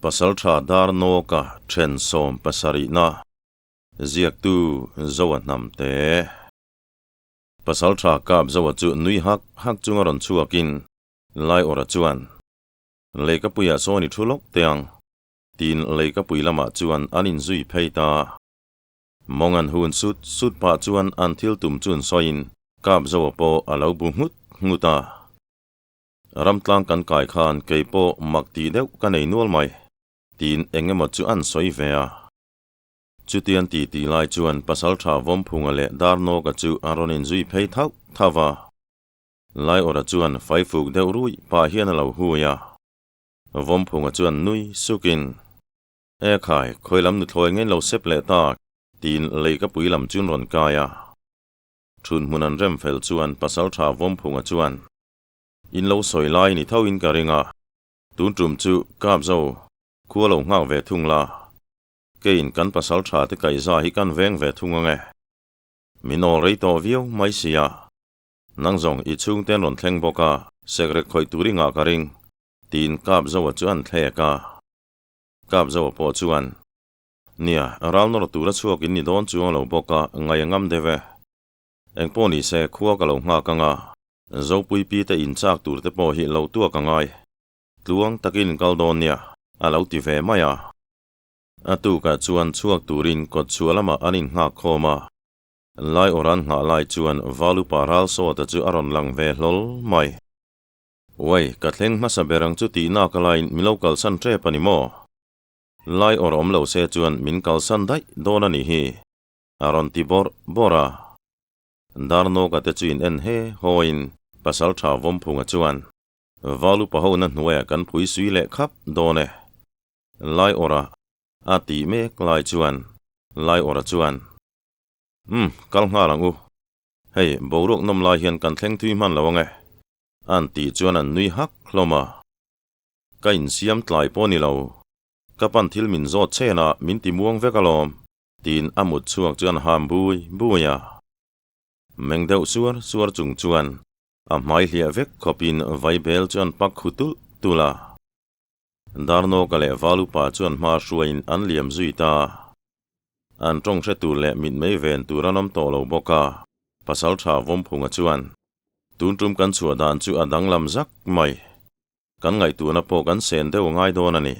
Pasaltha Darnawka then sawmpasarihna ziaktu Zoa Hnamte. Pasaltha kap Zoa chu nui hak hak chunga rawn chhuakin Laiawrha chuan, Leikapuiah sawn i thu lawk teh ang, tiin leikapui lamah chuan an inzui phei ta. Mawng an hun sut sut pah chuan an thil tum chu an sawiin kap Zoa pawh a lo bu nghut nghut a. Ramtlang kan kai khan kei pawh mak tih deuh ka nei nual mai, tiin eng emaw chu an sawi ve a. Chutian ti tih lai chuan Pasaltha Vawmphunga leh Darnawka chu an rawn inzui phei thauh thauh va. Laiawrha chuan faifuk deuh ruih pah hian a lo hui a. Vawmphunga chuan nui sukin, E khai, khawi lam nuthlawi ngein lo sep leh tak, tiin leikapui lam chu an rawn kai a. Thun hmun an rem fel chuan Pasaltha Vawmphunga chuan, In lo sawi lai ni tho in ka ring a, tun tum chu kap zo, khua lo nghak ve thung la, keiin kan Pasaltha te kaihza hi kan veng ve thung ang e. Min awl rei tawh viau mai si a, nang zawng i chhungte an rawn thleng bawk a, sekrek khawih tur i ngah ka ring, tiin kap zoa chu an thlek a. Kap zoa pawh chuan, Nia, ral nawr tura chhuak in ni dawn chuang lo bawk a, ngai a ngam deuh e. Engpawh ni se, khua ka lo nghak ang a, Zopui pi te in chak tur te pawh hi lo tuak a ngai. Tluang takin in kal dawn nia, a lo ti ve mai a. A tukah chuan chhuak turin kawt chhuah lamah an innghak khawm a. Lai awran nghah lai chuan Valupa ral sawta chu a rawn lang ve hlawl mai. Uai, ka thleng hmasa ber ang chu tihnak alaiin mi lo kalsan tep a ni maw? Lai awr awm lo se chuan min kalsan daih dawn a nih hi, a rawn ti bawrh bawrh a. Darnawka te chu in en he hawiin Pasaltha Vawmphunga chuan, Valupa hona hnuaiah kan phui sui leh khap dawn e. Lai awrha a tih mek lai chuan Lai awrha chuan, Umm, kal nghal ang u. Hei, boruak nawm lai hian kan thleng thui hman lo ang e, an tih chuan an nui hak hlawm a. Ka insiam tlai pawh ni lo. Ka pan thil min zawt chen a, min ti muang vek alawm, tiin a mut chhuak chuan ham bui bui a. Meng deuh suar suar chung chuan a hmai hliah vek khawpin vaibel chuan pak khu tulh tulh a. Darnawka leh Valupa chuan hma hruaiin an liam zui ta. An tawng hre tur leh mitmei ven tur an awm tawh lo bawk a, Pasaltha Vawmphunga chuan, Tun tum kan chhuah dan chu a danglam zak mai. Kan ngaihtuahna pawh kan sen deuh a ngai dawn a ni.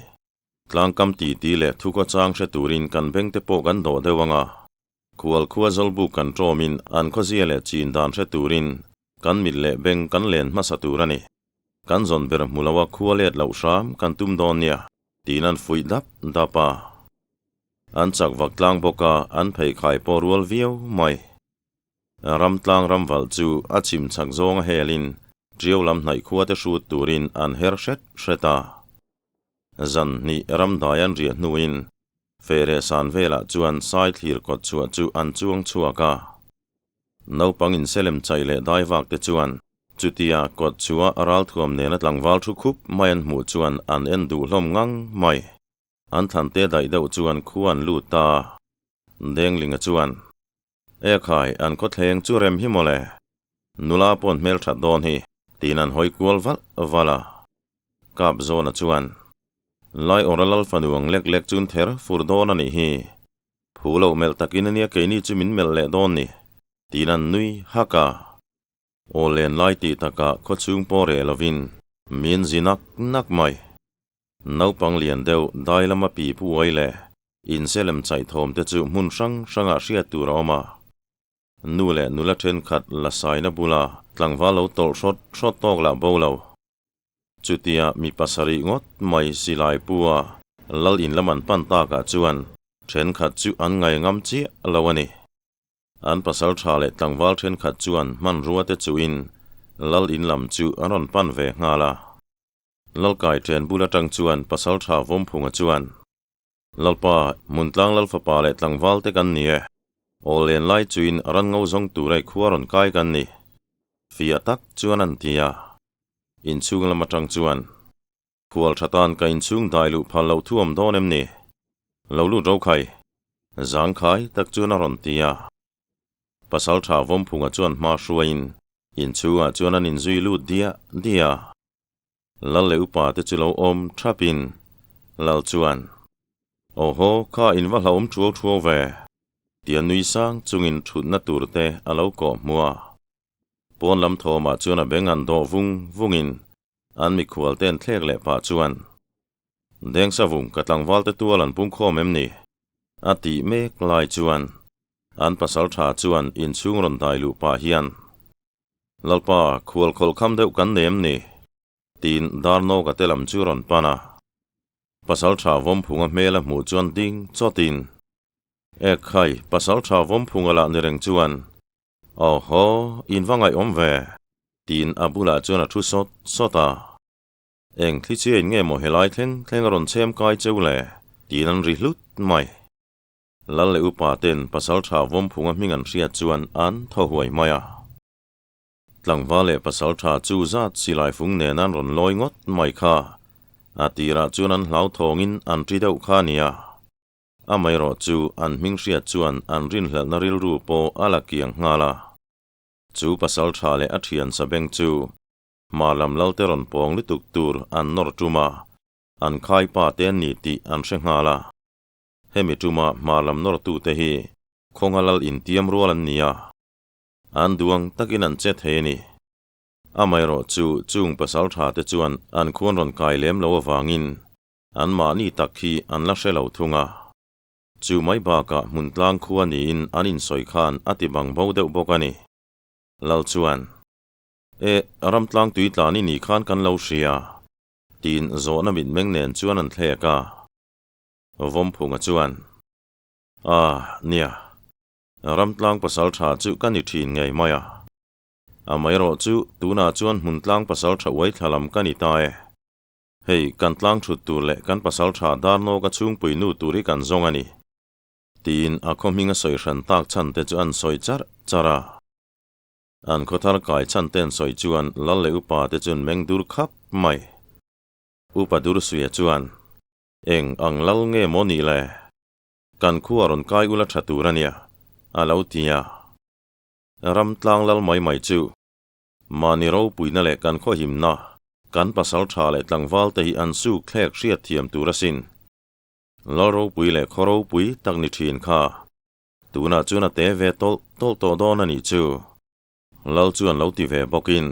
Tlangkam titi leh thukaw chang hre turin kan bengte pawh kan dawh deuh ang a. Khual khua zawlbuk kan tawmin an khawzia leh chin dan hre turin kan mit leh beng kan len hmasa tur a ni. Kan zawn ber hmu loa khua let loh hram kan tum dawn nia, tiin an fuih dap dap a. An chak vak tlang bawk a, an pheikhai pawh rual viau mai. Ramtlang ramvalh chu a chim chak zawng a helin Ṭiau lam hnaih khua te hrut turin an her hret hret a. Zan hnih ramdai an riah hnuin Fehreh san velah chuan sai thlir kawt chhuah chu an chuang chhuak a. Naupang inselem chaih leh daivak te chuan chutia kawt chhuah ralthuam nena tlangval thu khup mai an hmuh chuan an en duh hlawm ngang mai. An thlan te daih deuh chuan khua an lut ta. Denglinga chuan E khai, an khawthleng chu rem hi mawle. Nula pawn hmelthat dawn hi, tiin an hawi kual valh valh a. Kap Zawna chuan, Lai awra lal fanu ang lek lek chun ther fur dawn a nih hi. Phu loh melh takin ania keini chu min melh leh dawn ni, tiin an nui hak a. Aw len lai tih takah khawchhung pawh reh lovin min zi nak nak mai. Naupang lian deuh dai lama pi puai leh Inselem chaihthawm te chu hmun hrang hrangah hriat tur a awm a. Nu leh nula thenkhat la saina bula tlangval lo tawlh hrawt hrawt tawk lah bo lo. Chutia mi pasarih ngawt mai silai pu a lal in lam an pan takah chuan thenkhat chu an ngai ngam chiah lo a ni. An pasal tha leh tlangval thenkhat chuan hmanrua te chuhin lal in lam chu an rawn pan ve nghal a. Lalkai ṭhen bul atang chuan pasal tha Vawmphunga chuan, Lalpa, Hmuntlang Lalfapa leh tlangval te kan ni e. Aw len lai chuin ran ngo zawng tura i khua rawn kai kan ni. Fiah tak chuan an ti a. Inchhung lam atang chuan, Khual tha tan ka inchhung dai luh phal loh thu awm dawn em ni? Lo lut ro khai. Zangkhai tak chuan a rawn ti a. Pasal tha Vawmphunga chuan hma hruaiin inchhungah chuan an inzui lut diah diah a. Lal leh upa te chu lo awm thapin. Lal chuan, Awhaw, kha in va hlauhawm thuau thuau ve, tia nui sang chungin thutna tur te a lo kawh hmu a. Pawn lam thawmah chuan a beng an dawh vung vungin an mikhual te an thlek leh pah chuan, Dengsavung ka tlangval te tual an pungkhawm em ni? A tih mek lai chuan an pasal tha chuan inchhung rawn dai luh pah hian, Lalpa, khual khawlh kham deuh kan nei em ni? Tiin Darnawka te lam chu rawn pan a. Pasal tha Vawmphunga hmel a hmuh chuan ding chawtin, Ekhai, pasal tha Vawmphunga lah ni reng chuan, Awhaw, in va ngaihawm ve, tiin a bulah chuan a thu sawt sawt a. Eng thli chiain nge maw helai thleng thleng a rawn chhem kai cheu le? tiin an ri hlut mai. Lal leh upa ten pasal tha Vawmphunga hming an hriat chuan an thaw huai mai a. Tlangval leh pasal tha chu zat silai fung nen an rawn lawi ngawt mai kha. A tirah chuan an hlauthawngin an ṭi deuh kha a nia. Amaherawh chu an hming hriat chuan an rinhlelhna rilru pawh a la kiang nghal a. Chu pasal tha leh a ṭhian sabeng chu hma lam lalte rawn pawng lutuk tur an nawr ṭum a, an khaipa te an ni tih an hre nghal a. Hemi tuma hma lam nawrtute hi khawnga lal intiam rual an ni a, an duang takin an che thei a ni. Amaherawh chu chung pasal thate chuan an khuan rawn kai lem lo avangin anmahni tak hi an la hre lo thung a. Chu mai bakah hmun tlang khua niin an insawi khan a ti bang bo deuh bawk a ni. Lal chuan, E, ramtlang tui tlan i nih khan kan lo hria, tiin zawhna mitmeng nen chuan an thlek a. Vawmphunga chuan, Ah, nia, ramtlang pasal tha chu ka ni thin ngei mai a. Amaherawh chu tunah chuan hmuntlang pasal tha uai thla lam ka ni ta e. Hei, kan tlang thut tur leh kan pasal tha Darnawka chhungpui nu tur hi kan zawng a ni. Tiin a khaw hming a sawi hran tak chhan te chu an sawi charh charh a. An khaw thar kai chhan te an sawi chuan lal leh upa te chuan meng dur khap mai. Upa Dursuia chuan, Eng ang lal nge maw nih le? Kan khua rawn kai ula tha tur a nia, a lo ti a. Ram tlang lal mai mai chu mahni ropuina leh kan khawhimna, kan pasal tha leh tlangval te hi an suk thlek hriat thiam tur asin. Lal ropui leh khaw ropui tak ni thin kha tunah chuan a te ve tawlh tawlh tawh dawn a nih chu, Lal chuan lo ti ve bawkin.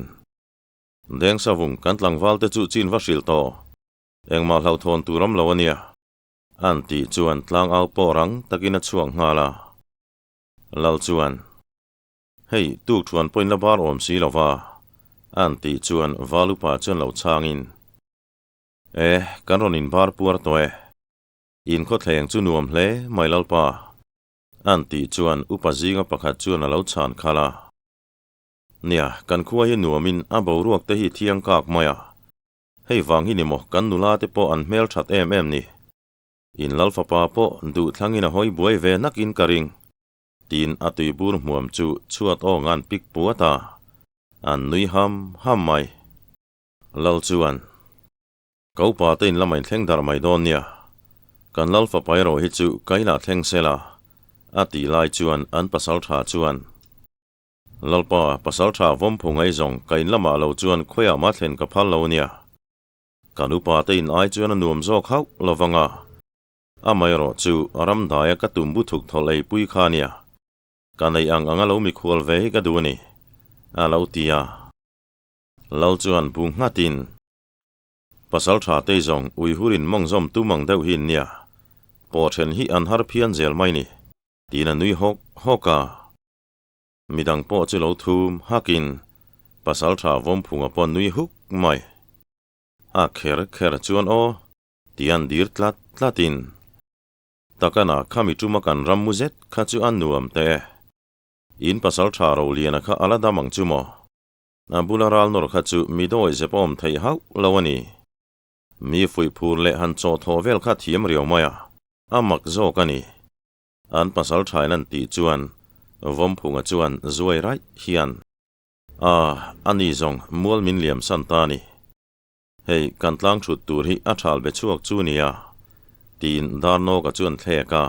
Dengsavung kan tlangval te chu chin va hrilh tawh. Engmah hlauhthawn tur awm lo a nia, an tih chuan tlangau pawh rang takin a chhuak nghal a. Lal chuan, Hei, tuk thuan pawhin la bar awm si lo va, an tih chuan Valupa chuan lo chhangin, E, kan rawn inbar puar tawh e. In khawthleng chu nuam hle mai Lalpa, an tih chuan upa zinga pakhat chuan a lo chhan khalh a. Nia, kan khua hi nuamin a boruak te hi thiang kak mai a. Hei vang hi ni maw kan nula te pawh an hmel that em em ni. In lal fapa pawh duh thlangin a hawi buai ve nakin ka ring. Tiin a tuibur hmuam chu chhuat awng an pik puat a, an nui ham ham mai. Lal chuan, Ka upa te in lama in thleng darh mai dawn nia, kan lal fapa erawh hi chu ka inah thleng sela, a tih lai chuan an pasal tha chuan, Lalpa, pasal tha vawmphu ngaihzawng ka in lamah lo chuan khawiah mah thlen ka phal lo nia. Kan upa te in ai chuan a nuam zawk hauh lo vang a. Amaherawh chu ramdaia ka tum bu thuk thawlh ei pui kha nia. Ka neih ang anga lo mikhual ve hi ka duh a ni, a lo ti a. Lal chuan bu nghatin, Pasal tha te zawng uihurin mawngzawm tum ang deuh hi in nia. Pawhthen hi an har phian zel mai ni, tiin a nui hawk hawk a. Midang pawh chu lo thum hakin pasal tha Vawmphunga pawh nui huk mai. A kher kher chuan aw ti an dir tlat tlatin Takana khami tuma kan ram mu zet kha chu a nuam teh e. In pasal tha Roliana kha a la dam ang chu maw? A bula ral nawr kha chu mi dawi zep awm theih hauh lo a ni. Mi fuih phur leh han chaw thawh vel kha thiam riau mai a, a mak zawk a ni. An pasal thain an tih chuan Vawmphunga chuan zuai raih hian, A, a ni zawng mual min liam san ta ni. Hei, kan tlang thut tur hi a thal be chhuak chu nia, tiin Darnawka chuan thlek a.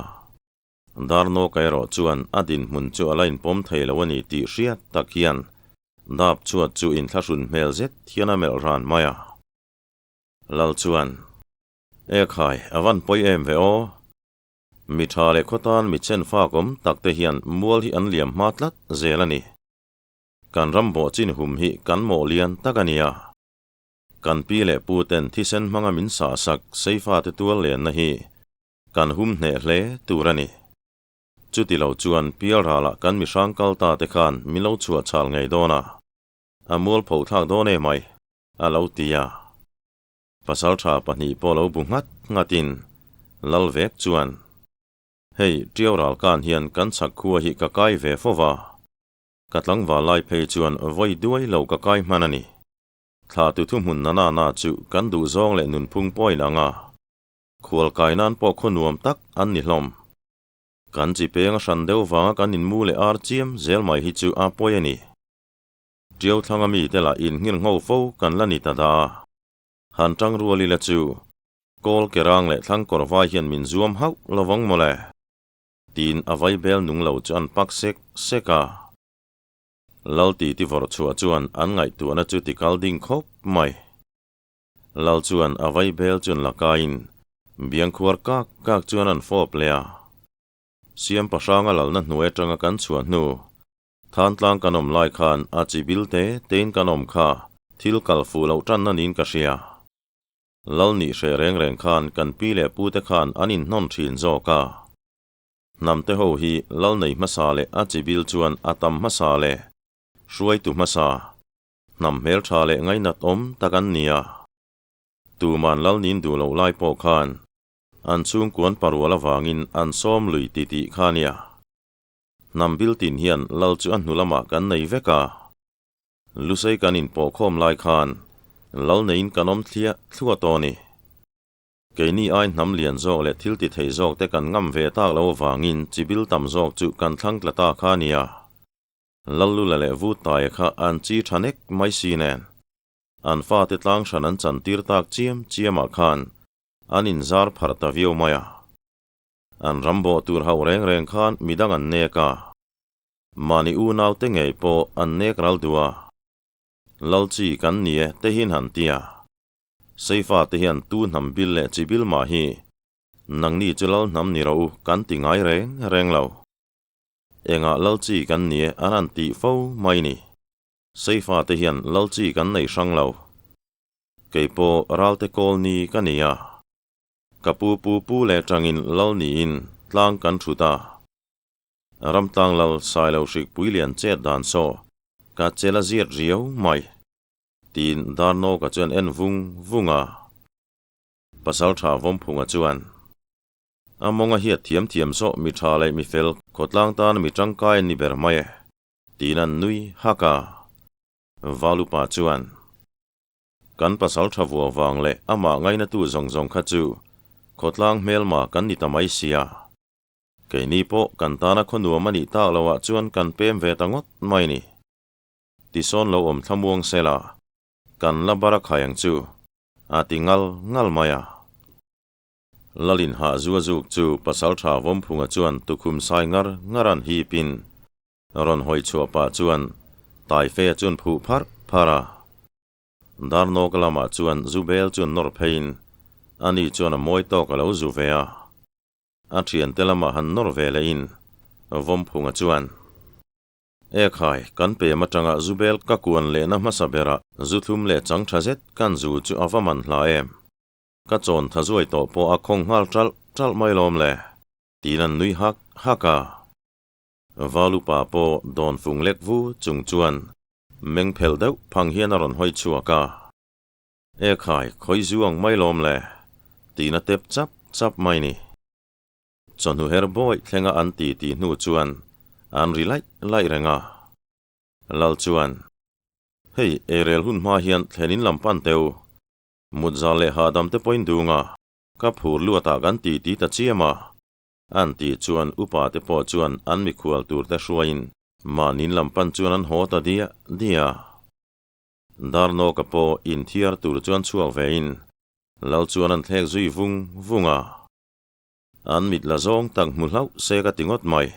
Darnawka erawh chuan a dinhmun chu a la inpawm thei lo a ni tih hriat tak hian dap chhuat chu inthlahrun hmel zet hian a melh ran mai a. Lal chuan. E khai, a van pawi em ve aw. Mi tha leh khaw tan mi chen fak awm tak te hian mual hi an liam hma tlat zel a ni. Kan ram bawh chin hum hi kan mawh lian tak a nia. Kan pi leh pu ten thisen hmanga min sah sak seifa te tual lenna hi kan hum hneh hle tur a ni. Chuti lo chuan pialralah kan mihrang kal ta te khan min lo chhuah chhal ngei dawn a, a mualpho thlak dawn em ai, a lo ti a. Pasaltha pahnih pawh lo bu nghat nghatin Lal vek chuan, Hei, Tiau ralkan hian kan chhak khua hi ka kai ve fo va, ka tlangval lai phei chuan vawi duai lo ka kai hman a ni. Thla tu thuhmun na na na chu kan duhzawng leh nunphung pawhin ang a, khual kai nan pawh khaw nuam tak an ni hlawm. Kan chi peng a hran deuh vanga kan inmu leh ar chiam zel mai hi chu a pawi a ni. Tiau thlanga mite lah inngir ngho fo kan la ni ta da. Han tang rual ila chu, kawl ke rang leh thlang kawr vai hian min zuam hauh lovang mawle. Tiin a vai bel nung lo chu an pak sek sek a. Lal ti ti vawrh chhuah chuan an ngaihtuahna chu ti kal ding khawp mai. Lal chuan a vai bel chuan la kaiin biang khuar kak kak chuan an fawp leh a. Siam pahranga lalna hnuai atanga kan chhuah hnu Thantlang kan awm lai khan a chi bil te tein kan awm kha thil kal fuh loh tanna niin ka hria. Lal nih hreh reng reng khan kan pi leh pu te khan an inhnawn thin zawk a. Hnam te ho hi lal nei hmasa leh a chi bil chuan a tam hmasa leh hruaitu hmasa, hnam hmeltha leh ngainat awm tak an ni a. Tuman lal nin duh loh lai pawh khan an chhungkuan parual avangin an sawm lui titih kha a nia. Hnam bil tin hian lal chu a hnu lamah kan nei vek a. Lusei kan inpawhkhawm lai khan lal neiin kan awm thliah thluah tawh a ni. Keini ai hnam lian zawk leh thil ti thei zawk te kan ngam ve tak lo avangin chi bil tam zawk chu kan thlang tla ta kha a nia. Lallula leh Vutaia kha an chi tha nek mai si nen. An fate tlang hran an chantir tak chiam chiamah khan an inzar pharh ta viau mai a. An ram bawh tur hauh reng reng khan midang an nek a, mahni unaute ngei pawh an nek ral duh a, Lal chi kan ni e te hian han ti a, Seifa te hian tu hnam bil leh chi bil mah hi nangni chu lal hnam ni rawh u kan ti ngai reng reng lo. Engah lal chi kan ni e an han tih fo mai ni. Seifa te hian lal chi kan nei hrang lo. Kei pawh ralte kawl ni ka ni a. Ka pu pu pu leh tangin lal niin tlang kan thut a. Ramtlang lal Sailo Hrikpui lian chet dan saw ka chel a ziat riau mai tiin Darnawka chuan en vung vung a. Pasaltha Vawmphunga chuan a mawng a hiat thiam thiam saw mi tha leh mi fel khawtlang tan mi tangkai an ni ber mai e tiin an nui hak a. Valupa chuan. Kan pasal tha vua vang leh amah ngainatu zawng zawng kha chu khawtlang hmelma kan ni ta mai sia. Keini pawh kan tana khaw nuam a nih tak loah chuan kan pem ve ta ngawt mai ni. Tisawn lo awm thlamuang sela, kan la bar a khai ang chu, a ti ngal ngal mai a. Lalin hah zu a zuk chu pasal tha Vawmphunga chuan tukhum sai ngar ngar an hipin rawn hawi chhuah pah chuan Taifeia chuan phuh pharh pharh a. Darnawk lamah chuan zu bel chu an nawr pheiin ani chuan a mawi tawk a lo zu ve a. A thiante lamah han nawr ve lehin Vawmphunga chuan, E khai, kan pem atanga zu bel ka kuan lehna hmasa berah zu thlum leh chang tha zet kan zu chu a va man hla em. Ka chawn tha zuai tawh pawh a khawng nghal ṭalh ṭalh mai lawm le, tiin an nui hak hak a. Valupa pawh dawn fung lek vu chung chuan Meng phelh deuh phang hian a rawn hawi chhuak a. E khai, khawi zu ang mai lawm le, tiin a tep chap chap mai ni. Chawhnu her bawih thlenga an ti tih hnu chuan an ri laih laih reng a. Lal chuan, Hei, eirel hun hma hian thlen in lam pan teu, mut zal leh hahdam te pawhin dung a, ka phur luatah kan ti ti ta chiam a. An tih chuan upa te pawh chuan an mikhual tur te hruaiin mahnin lam pan chuan an haw ta diah diah a. Darnawka pawh inthiar tur chuan chhuak vein Lal chuan an thlek zui vung vung a. An mit la zawng tak hmu hlauh se ka ti ngawt mai.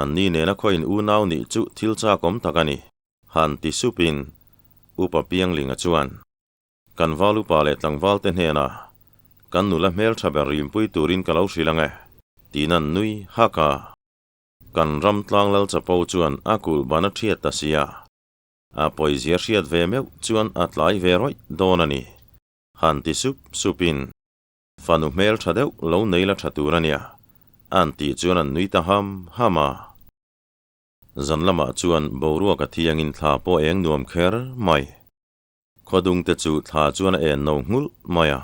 An ni nena khawiin unau nih chu thil chakawm tak a ni, han ti supin Upa Pianglinga chuan. Kan val upa leh tlangval te hnenah. Kan nula hmeltha ber rimpui turin ka lo hrilh ang e, tiin an nui hak a. Kan ram tlang lal chapo chuan a kulh ban a thiat ta sia. A pawizia hriat ve meuh chuan a tlai ve rawih dawn a ni. Han ti sup supin, Fanu hmel tha deuh lo nei la tha tur a nia, an tih chuan an nui ta ham ham a. Zan lamah chuan boruak a thiangin thla pawh eng nuam kher mai. Khawdung te chu thla chuan a en no nghulh mai a.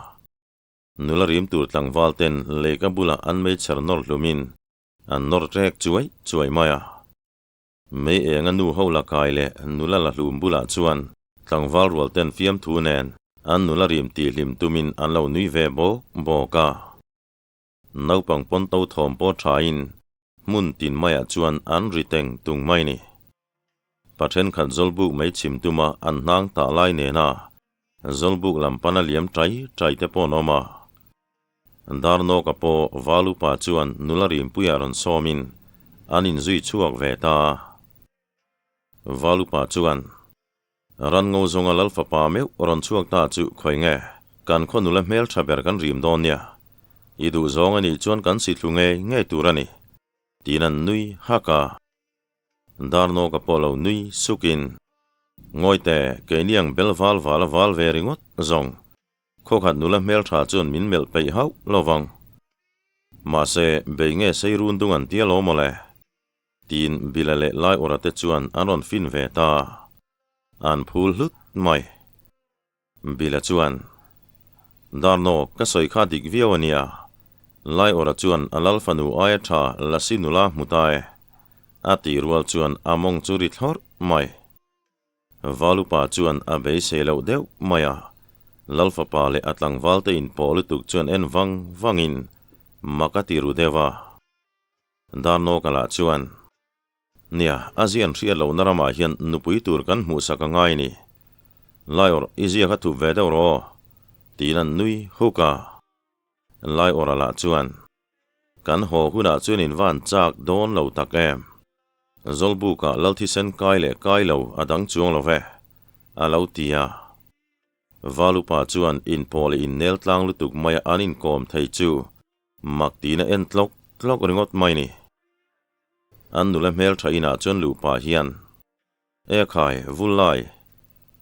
Nula rim tur tlangval ten lehka bulah an meichher nawr hlumin an nawr ṭek chuai chuai mai a. Mei enga nu ho la kai leh nula la hlum bulah chuan tlangval rual ten fiamthu nen an nula rim tih hlim tumin an lo nui ve bawk bawk a. Naupang pawn to thawm pawh thain hmun tin maiah chuan an ri teng tung mai ni. Pa thenkhat zawlbuk mai chhim tuma an hnang tah lai nena zawlbuk lam pana liam tai tai te pawh an awm a. Darnawka pawh Valupa chuan nula rimpuiah rawn sawmin an inzui chhuak ve ta a. Valupa chuan, Ranngo zawnga Lalfapa meuh rawn chhuak ta chu khawi nge, kan khaw nula hmeltha ber kan rim dawn nia. I duh zawng a nih chuan kan si thlu ngei ngei tur a ni, tiin an nui hak a. Darnawka pawh lo nui sukin, Ngawite, keini ang bel val val a val ve ringawt zawng. Khawkhat nula hmeltha chuan min melh peih hauh lo vang. Mahse, bei nge sei run dung an tia lo mawle? Tiin Bila leh Laiawrha te chuan an rawn fin ve ta. An phul hlut mai. Bila chuan, Darnawk, ka sawi kha dik viau a nia. Laiawrha chuan a lal fanu aia tha Lasi nula hmu ta e. A tih rual chuan a mawng chu ri thlawrh mai. Valupa chuan a beisei loh deuh mai a. Lal fapa leh a tlangval te inpawh lutuk chuan en vang vangin mak a ti ru deuh a. Darnawka lah chuan, Nia, a zian hriat lohna ramah hian nupui tur kan hmuhsak a ngai ni. Laiawrh, i zia kha thup ve deuh rawh aw, tiin an nui huk a. Laiawrha lah chuan, Kan haw hunah chuan in van chak dawn lo tak em? Zawlbukah lal thisen kai leh kai lo a dang chuang lo ve, a lo ti a. Valupa chuan inpawh leh innel tlang lutuk maia an inkawm thei chu mak tiin a en tlawk tlawk ringawt mai ni. An nula hmeltha inah chuan luh pah hian, E khai, Vullai,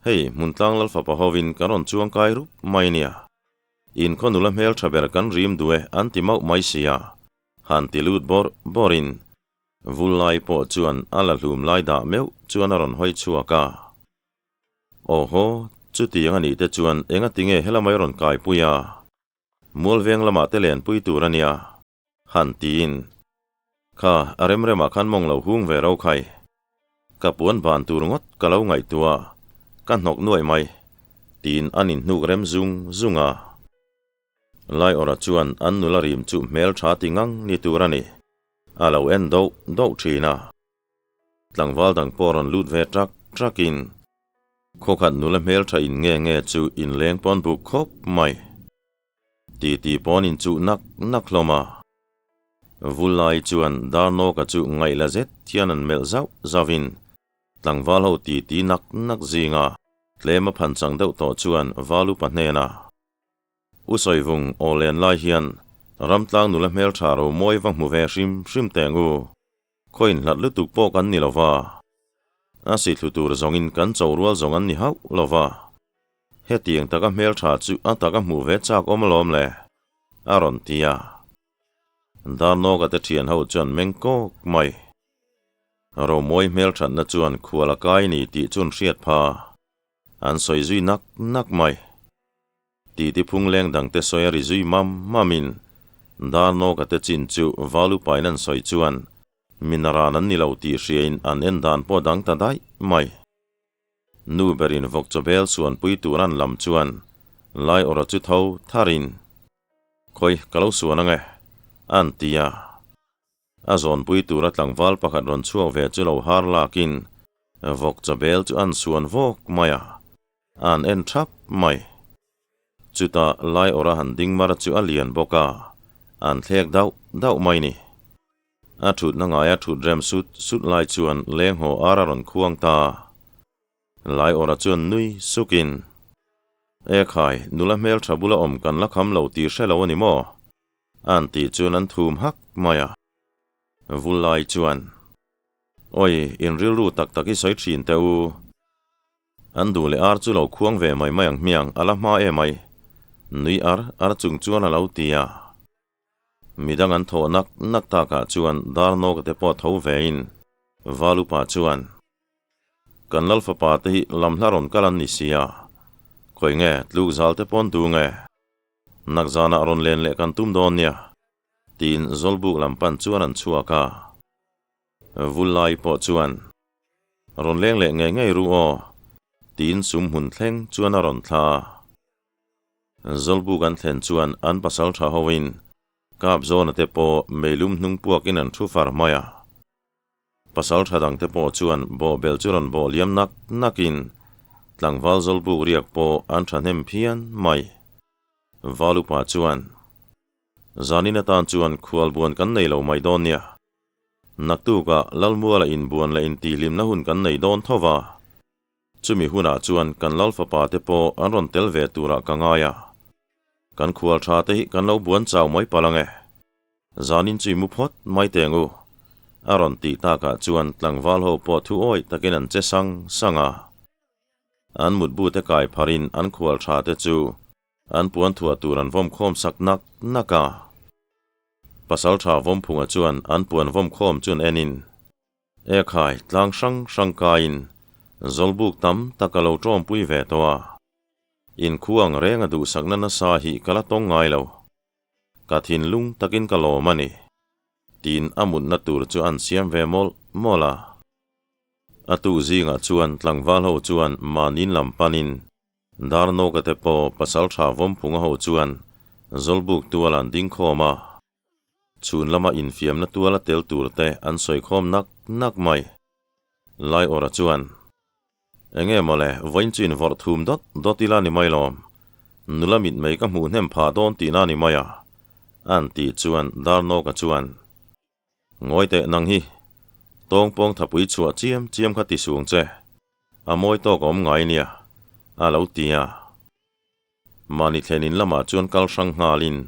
hei Hmuntlang Lalfapa hovin kan rawn chuang kai rup mai nia. In khaw nula hmeltha ber kan rim duh e an ti mauh mai sia, han ti lut bawrh bawrhin Vullai pawh chuan a la hlum lai dah meuh chuan a rawn hawi chhuak a. Aw haw, chutiang a nih te chuan engatinge helamai rawn kaipui a? Mualveng lamah te lenpui tur a nia. Han tiin, Kha, a rem remah khan mawng lo hung ve ro khai. Ka puan ban tur ngawt ka lo ngaihtuah a, ka hnawk nuaih mai, tiin an inhnuk rem zung zung a. Laiawrha chuan an nula rim chu hmel tha ti ngang ni tur a ni, a lo en doh doh thin a. Tlangval dang pawh rawn lut ve trak trakin, Khawkhat nula hmel tha in nge nge chu inleng pawn buk khawp mai. Titi pawn in chuh nak nak hlawm a. Vullai chuan Darnawka chu ngaih la zet hian an melh zauh zauhin tlangval ho titi nak nak zinga tlem a phan chang deuh tawh chuan Valupa hnena U Sawivung aw len lai hian ramtlang nula hmeltha ro mawi va hmu ve hrim hrim teng u. Khaw inhlat lutuk pawh kan ni lova, a sithlu tur zawngin kan cho rual zawng an ni hauh lova. Hetiang taka hmeltha chu a taka hmuh ve chak awm alawm le, a rawn ti a. Darnawka te thian ho chuan meng kawk mai. Romawi hmelthatna chuan khual a kai ni tih chuan hriat pha an sawi zui nak nak mai. Titi phung leng dangte sawi a ri zui mam mamin Darnawka te chin chu Valupain an sawi chuan minaran an ni lo tih hriain an en dan pawh dang ta daih mai. Nu berin vawk chawbel suanpui tur an lam chuan lai awrh chu tho tharin, Khawi, ka lo suan ang e, an ti a. A zawnpui tura tlangval pakhat rawn chhuak ve chu lo har lakin vawk chawbel chu an suan vawk mai a, an en thap mai. Chutah lai awrh a han ding mar chu a lian bawk a, an thlek dauh dauh mai ni. A thutna ngaia thut rem sut sut lai chuan leng haw ar a rawn khuang ta. Lai awrha chuan nui sukin. E khai, nula hmeltha bula awm kan la kham lo tih hre lo a ni maw? An tih chuan an thum hak mai a. Vullai chuan, Awi, in rilru tak tak hi sawi thin teh u. An duh leh ar chu lo khuang ve mai mai ang hmiang a la hma em ai. Nui ar ar chung chuan a lo ti a. Midang an thawh nak nak takah chuan dar nawk te pawh tho vein Valupa chuan, Kan lal fapa te hi lam hla rawn kal an ni sia, khawi nge tluk zal te pawn du nge? Nak zanah rawn len leh kan tum dawn nia, tiin Zawlbuk lam pan chuan an chhuak a. Vullai pawh chuan, Rawn leng leh ngei ngei ru aw, tiin sum hmun thleng chuan a rawn thla a. Zawlbuk an thlen chuan an pasal tha hoin kap zawna te pawh meilum hnung puakin an thu far mai a. Pasal tha dangte pawh chuan bawhbel chu rawn bawh liam nak nakin tlangval Zawlbuk riak pawh an thahnem phian mai. Valupa chuan, Zanin atan chuan khualbuan kan nei lo mai dawn nia. Naktukah Lalmuala inbuan leh intihhlimna hun kan nei dawn tho va. Chumi hunah chuan kan Lal fapa te pawh an rawn tel ve turah ka ngai a. Kan khual tha te hi kan lo buan chau mai palh ang e. Zanin chu i mu phawt mai teng u. A rawn tih takah chuan tlangval ho pawh thu awih takin an che sang sang a. An mutbu te kai pharin an khual tha te chu an puan thuah tur an vawm khawm sak nak nak a. Pasal tha vawmphunga chuan an puan vawm khawm chu an enin E khai, tlang hrang hrang kaiin Zawlbuk tam tak a lo tawmpui ve tawh a. Inkhua ang reng a duhsakna nasa hi ka la tawng ngai lo. Ka thinlung takin ka lawm a ni. Tiin a mutna tur chu an siam ve mawlh mawlh a. A tuk zingah chuan tlangval ho chuan mahniin lam panin Darnawka te pawh pasaltha Vawmphunga ho chuan Zawlbuk tual an ding khawm a. Chhun lama infiamna tuala tel tur te an sawi khawm nak nak mai. Laiawra chuan, Enge mawle, vawiin chu invawrh thum dawt dawt ila ni mai lawm. Nula mitmei ka hmuh hnem phah dawn tihna ni mai a, an tih chuan Darnawka chuan, Ngawi teh nang hi, tawngpawng thapui chhuah chiam chiam kha ti suang che, a mawi tawk a awm ngai nia, a lo ti a. Mahni thlenin lamah chuan kal hrang nghalin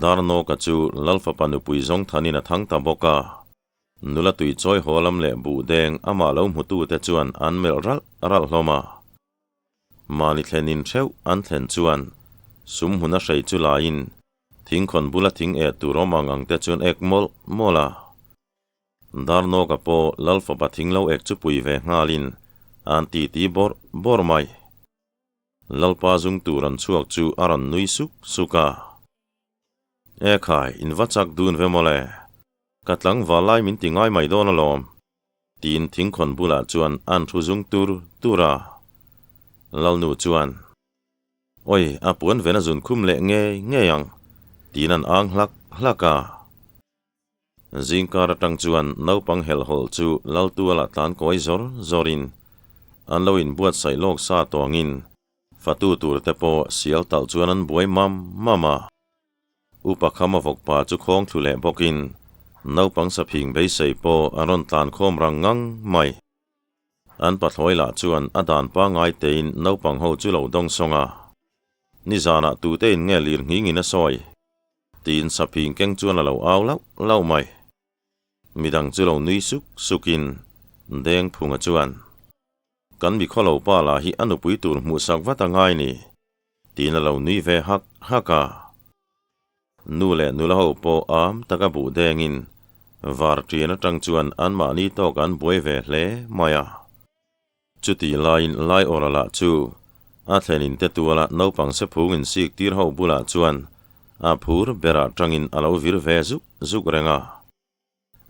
Darnawka chu Lalfapa nupui zawng thanin a thang ta bawk a. Nula tui chawi haw lam leh buh deng amah lo hmutute chuan an melh ralh ralh hlawm a. Mahni thlenin theuh an thlen chuan sum hmun a hrei chu laiin thingkhawn bula thing eh tur awm ang ang te chuan ek mawlh mawlh a. Darnawka pawh Lalfapa thing lo ek chu pui ve nghalin an titi bawrh bawrh mai. Lalpa zung tur an chhuak chu a rawn nui suk suk a. E khai, in va chak dun ve mawle. Ka tlangval lai min ti ngai mai dawn alawm, tiin thingkhawn bulah chuan an thu zung tur tur a. Lalnu chuan, Awi, a puan ven a zun khum leh ngei ngei ang, tiin an ang hlak hlak a. Zingkar atang chuan naupang helhhawlh chu Laltuala tlan kawi zawr zawrin an lo inbuatsaih lawk sa tawngin fatu tur te pawh sial talh chuan an buai mam mam a. Upa Khama vawkpa chu khawng thlu leh bawkin naupang saphing beisei pawh an rawn tlan khawm rang ngang mai. An pathlawi lah chuan a dan pangngai tein naupang ho chu lo dawng sawng a. Nizanah tutein nge lir nghingin a sawi? Tiin saphing keng chuan a lo au lauh lauh mai. Midang chu lo nui suk sukin Deng Phunga chuan, Kan mikhawlo pa lah hi a nupui tur hmuhsak vat a ngai ni, tiin a lo nui ve hak hak a. Nu leh nula ho pawh am taka buh dengin var ṭian aṭang chuan anmahni tawk an buai ve hle mai a. Chutih laiin Laiawra lah chu a thlenin te tuala naupang sephung insik tir ho bulah chuan a phur berah tangin a lo vir ve zuk zuk reng a.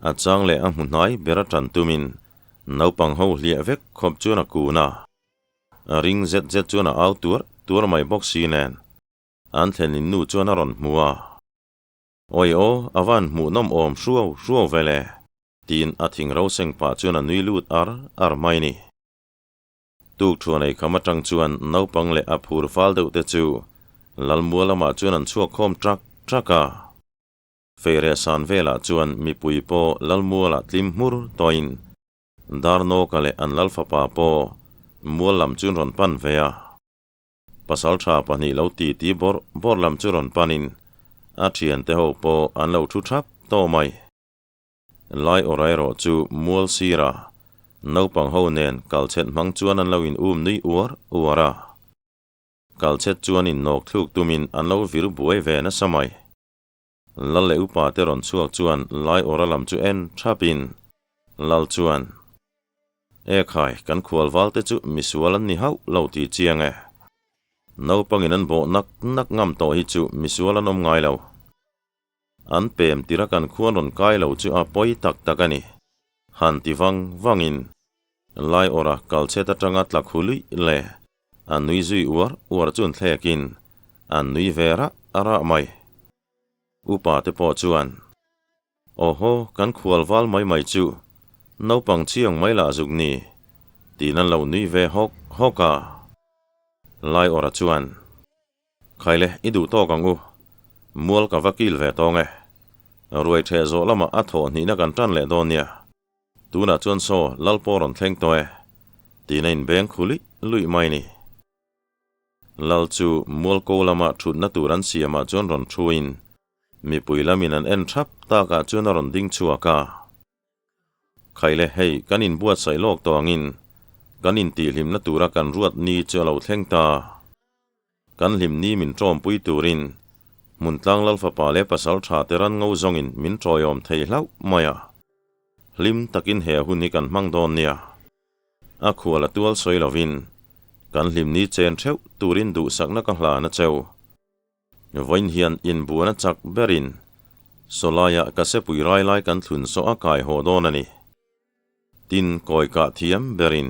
A chang leh a hmu hnai bera tan tumin naupang ho hliah vek khawp chuan a kun a. A ring zet zet chuan a au tuar tuar mai bawk si nen an thlenin nu chuan a rawn hmu a. Awi aw, a van hmuhnawm awm hruau hruau ve le. Tiin a thing ro seng pah chuan a nui lut ar ar mai ni. Tuk thuan ei kham atang chuan naupang leh a phur fal deuh te chu Lalmua lamah chuan an chhuak khawm trak trak a. Feireh san velah chuan mipui pawh Lalmualah tlim hmur tawhin Darnawka leh an Lalfapa pawh mual lam chuan rawn pan ve a. Pasalṭha pahnih lo titi bawrh bawrh lam chu rawn panin a ṭhiante ho pawh an lo ṭhu ṭhap tawh mai. Lai awrh erawh chu mual sira naupang ho nen kalchhet hmang chuan an lo in um nui uar uar a. Kalchhet chuan in nawk thluk tumin an lo vir buai ve nasa mai. Lal leh upa te rawn chhuak chuan lai awrha lam chu en thapin Lal chuan, E khai, kan khual val te chu misual an ni hauh lo tih chiang e. Naupangin an bawh nak nak ngam tawh hi chu misual an awm ngai lo. An pem tira kan khuan rawn kai lo chu a pawi tak tak a ni. Han ti vang vangin Lai awrha kalchhet atanga tla khu luih le a nui zui uar uar chun thlekin an nui ve rah rah mai. Upa te pawh chuan Awhaw, kan khual val mai mai chu naupang chiang mai lah zuk ni, tiin an lo nui ve hawk hawk a. Lai awrha chuan Khaile, i duh tawk ang u. Mual ka va kil ve tawng e. Ruai ṭheh zawh lamah a thawh hnihna kan ṭan leh dawn nia. Tunah chuan saw lal pawh rawn thleng tawh e, tiin a inbeng khu luih luih mai ni. Lal chu mual ko lama ṭhutna tur an siamah chuan rawn ṭhuin mipui lamin an en ṭhap takah chuan a rawn ding chhuak a. Khaile, hei kan inbuatsaih lawk tawh angin kan intihhlimna tura kan ruat ni chu a lo thleng ta. Kan hlimni min ṭawmpui turin Hmuntlang Lalfapa leh Pasal ṭha te ran ngo zawngin min ṭawiawm thei hlauh mai a. Hlim takin he hun hi kan hmang dawn nia. A khual a tual sawi lovin kan hlimni chen ṭheuh turin duhsakna ka hlan a cheu. Vawiin hian inbuan a chak berin Sawlaiah ka sepui rai lai kan thlun sawh a kai haw dawn a ni. Tin, kawi kah thiam berin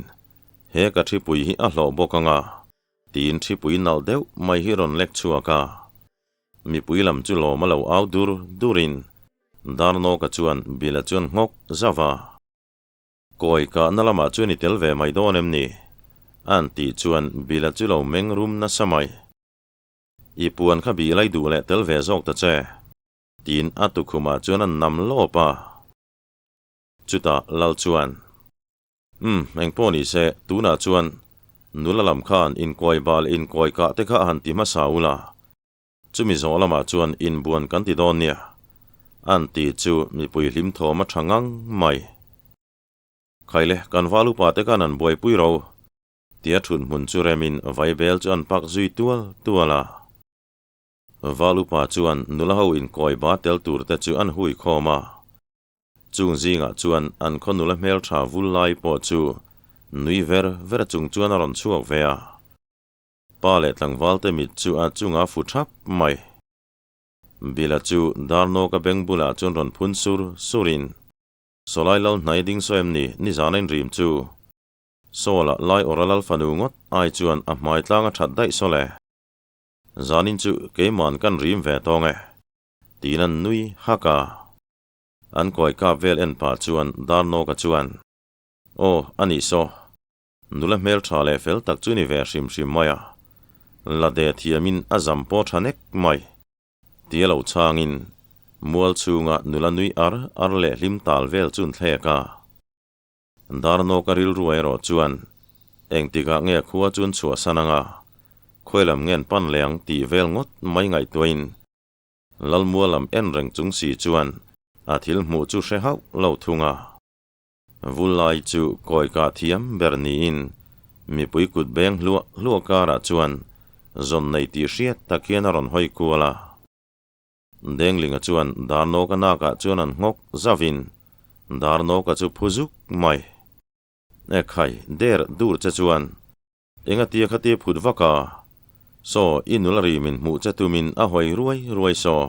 he ka ṭhipui hi a hlawh bawk ang a. Tiin ṭhipui nalh deuh mai hi rawn lek chhuak a. Mipui lam chu lawm a lo au dur durin Darnawka chuan Bila chuan nghawk zauh a. Kawi kahna lamah chuan i tel ve mai dawn em ni? A'n tih chuan Bila chu lo meng rum nasa mai. I puan kha bih lai duh leh tel ve zawk ta che. Tiin a tukhumah chuan a nam lawp a. Chutah Lal chuan. Umm, engpawh ni se, tunah chuan nula lam khan inkawi bal inkawi kah te kha han ti hmasa ula, chumi zawh lamah chuan inbuan kan ti dawn nia, an ti chu mipui hlim thawm a tha ngang mai. Khaile, kan val upa te khan an buaipui ro, tia thut hmun chu remin vaibel chu an pak zui tual tual a. Val upa chuan nula ho inkawi ba tel tur te chu an hui khawm a. Chung zingah chuan an khaw nula hmeltha vul lai pawh chu nui ver ver chung chuan a rawn chhuak ve a. Pa leh tlangvalte mit chu a chunga fu thap mai. Bila chu Darnawka beng bulah chuan rawn phun sur surin, Sawlai lal hnai ding saw em ni nizana inrim chu? Sawla lai awra lal fanu ngawt ai chuan a hmai tlang a that daih saw le. Zanin chu keiman kan rim ve tawng e. Tiin an nui hak a. An kawi kap vel en pah chuan Darnawka chuan, Aw, a nih saw. Nula hmel tha leh fel tak chu ni ve hrim hrim mai a. La de thiamin a zam pawh tha nek mai. Tia lo chhangin mual chhunga nula nui ar ar leh hlim tal vel chun thlek a. Darnawka rilru erawh chuan engtikah nge khua chun chhuahsan anga khawilam ngen pan leh ang tih vel ngawt mai ngaihtuahin Lalmua lam en reng chung si chuan a thil hmuh chu hre hauh lo thung a. Vullai chu kawi kah thiam ber niin mipui kut beng hluah hluah karah chuan zawn nei tih hriat tak hian a rawn hawi kual a. Denglinga chuan Darnawka nakah chuan an nghawk zauhin Darnawka chu phu zuk mai. Ekhai, der dur che chuan Engatia khatia phut vak a? Saw, i nula ri min hmuh che tumin a hawi ruai ruai saw.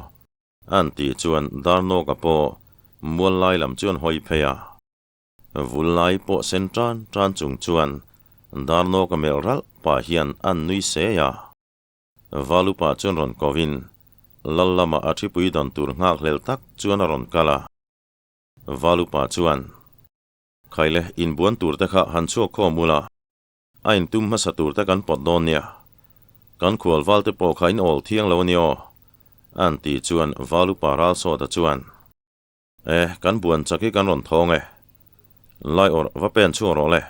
An tih chuan Darnawka pawh mual lai lam chuan hawi phei a. Vul lai pawh sen tan tan chung chuan Darnawka melh ralh pah hian an nui sei a. Valupa chuan rawn kovin Lal lama a thipui dan tur nghakhlel tak chuan a rawn kal a. Valupa chuan. Khaile, inbuan tur te kha han chhuak khawm ula, a intum hmasa tur te kan pawt dawn nia. Kan khual val te pawh kha in awl thiang lo a ni aw, an tih chuan val upa ral sawta chuan, E, kan buan chak hi kan rawn thawng e. Laiawrh va pen chhuak rawh le,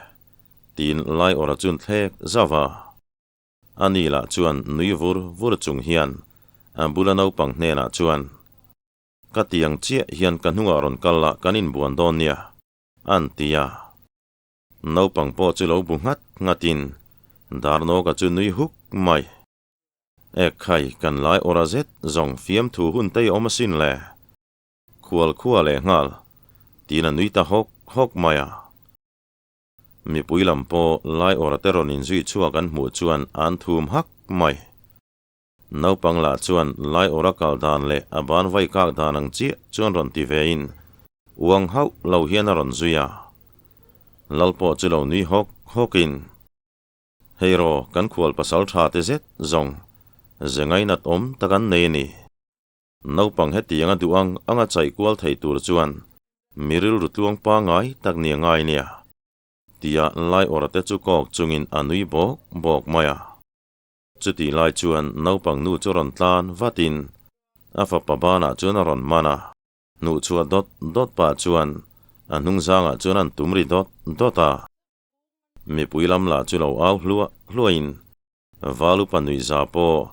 tiin Laiawrha chun thlek zauh a. Ani lah chuan nui vur vur chung hian a bula naupang hnenah chuan, Ka tiang chiah hian ka hnungah rawn kal la kan inbuan dawn nia, an ti a. Naupang pawh chu lo bu nghat nghatin Darnawka chu nui huk mai. Ekhai, kan lai awra zet zawng fiamthu hun te i awm asin le. Khual khua leh nghal, tiin a nui ta hawk hawk mai a. Mipui lam pawh lai awra te rawn inzui chhuak an hmuh chuan an thum hak mai. Naupang lah chuan lai awra kal dan leh a ban vai kak dan ang chiah chuan rawn ti vein uang hauh lo hian a rawn zui a. Lal pawh chu lo nui hawk hawkin, Hei raw, kan khual pasal tha te zet zawng ze ngainat awm tak an nei a ni. Naupang hetiang a duh ang anga chaih kual thei tur chuan mi rilru tluang pangai tak ni a ngai nia, tia lai awra te chu kawk chungin a nui bawk bawk mai a. Chutih lai chuan naupang nu chu rawn tlan vatin a fapa banah chuan a rawn man a, hnuhchhuah dawt dawt pah chuan a hnungzangah chuan an tum ri dawt dawt a. Mipui lam lah chu lo au hluah hluahin Valupa nuihza pawh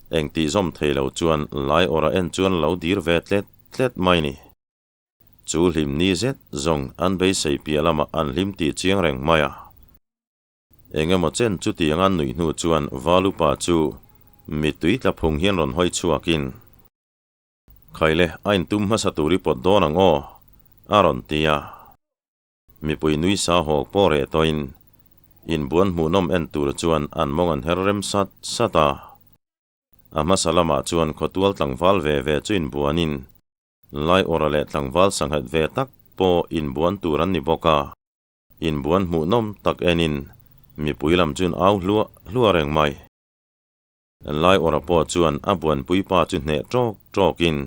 eng tih zawm thei lo chuan lai awrah en chuan lo dir ve tlet tlet mai ni. Chu hlim ni zet zawng an beisei piah lamah an hlim tih chiang reng mai a. Eng emaw chen chutiang an nuih hnu chuan Valupa chu mittui tla phung hian rawn hawi chhuakin, Khaile, a intum hmasa tur i pawt dawn ang aw, a rawn ti a. Mipui nui sa hawk pawh reh tawhin inbuan hmuhnawm en tur chuan an mawng an her rem sat sat a. A hmasa lamah chuan khawtual tlangval ve ve chu inbuanin Laiawra leh tlangval sanghet ve tak pawh inbuan tur an ni bawk a. Inbuan hmuhnawm tak enin mipui lam chuan au hluah hluah reng mai. Laiawra pawh chuan a buanpui pa chu hneh ṭawk ṭawkin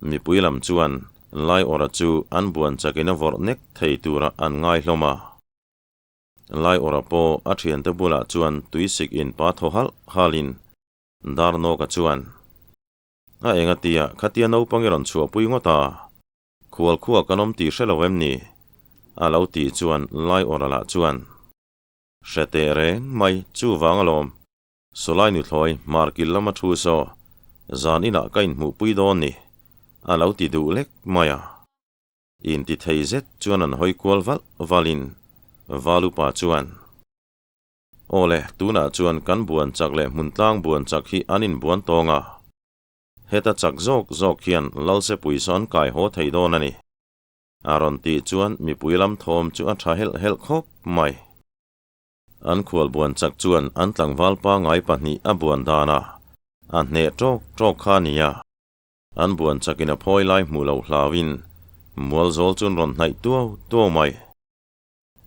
mipui lam chuan Laiawra chu an buan chakin a vawrh nek thei tura an ngai hlawm a. Laiawra pawh a ṭhiante bulah chuan tuisik in pa thaw halh halhin Darnawka chuan, A enga tia khatia naupang i rawn chhuahpui ngawt a, khual khua kan awm tih hre lo em ni? a lo tih chuan Laiawra lah chuan, Hre teh reng mai, chuvang alawm. Sawlai nuthlawi hmar kil lama thu saw zan inah ka inhmuhpui dawn ni, a lo ti duh lek mai a. Inti thei zet chuan an hawi kual valh valhin Valupa chuan, Aw le, tunah chuan kan buan chak leh hmuntlang buan chak hi an inbuan tawng a. Heta chak zawk zawk hian Lalsepui saw an kai haw thei dawn a ni. A rawn tih chuan mipui lam thawm chu a tha helh helh khawp mai. An khual buan chak chuan an tlangval pangai pahnih a buan dan a, a hneh tawk tawk kha a ni a. An buan chakin a phawi lai hmuh loh hlauin mual zawl chuan rawn hnaih tuau tuau mai.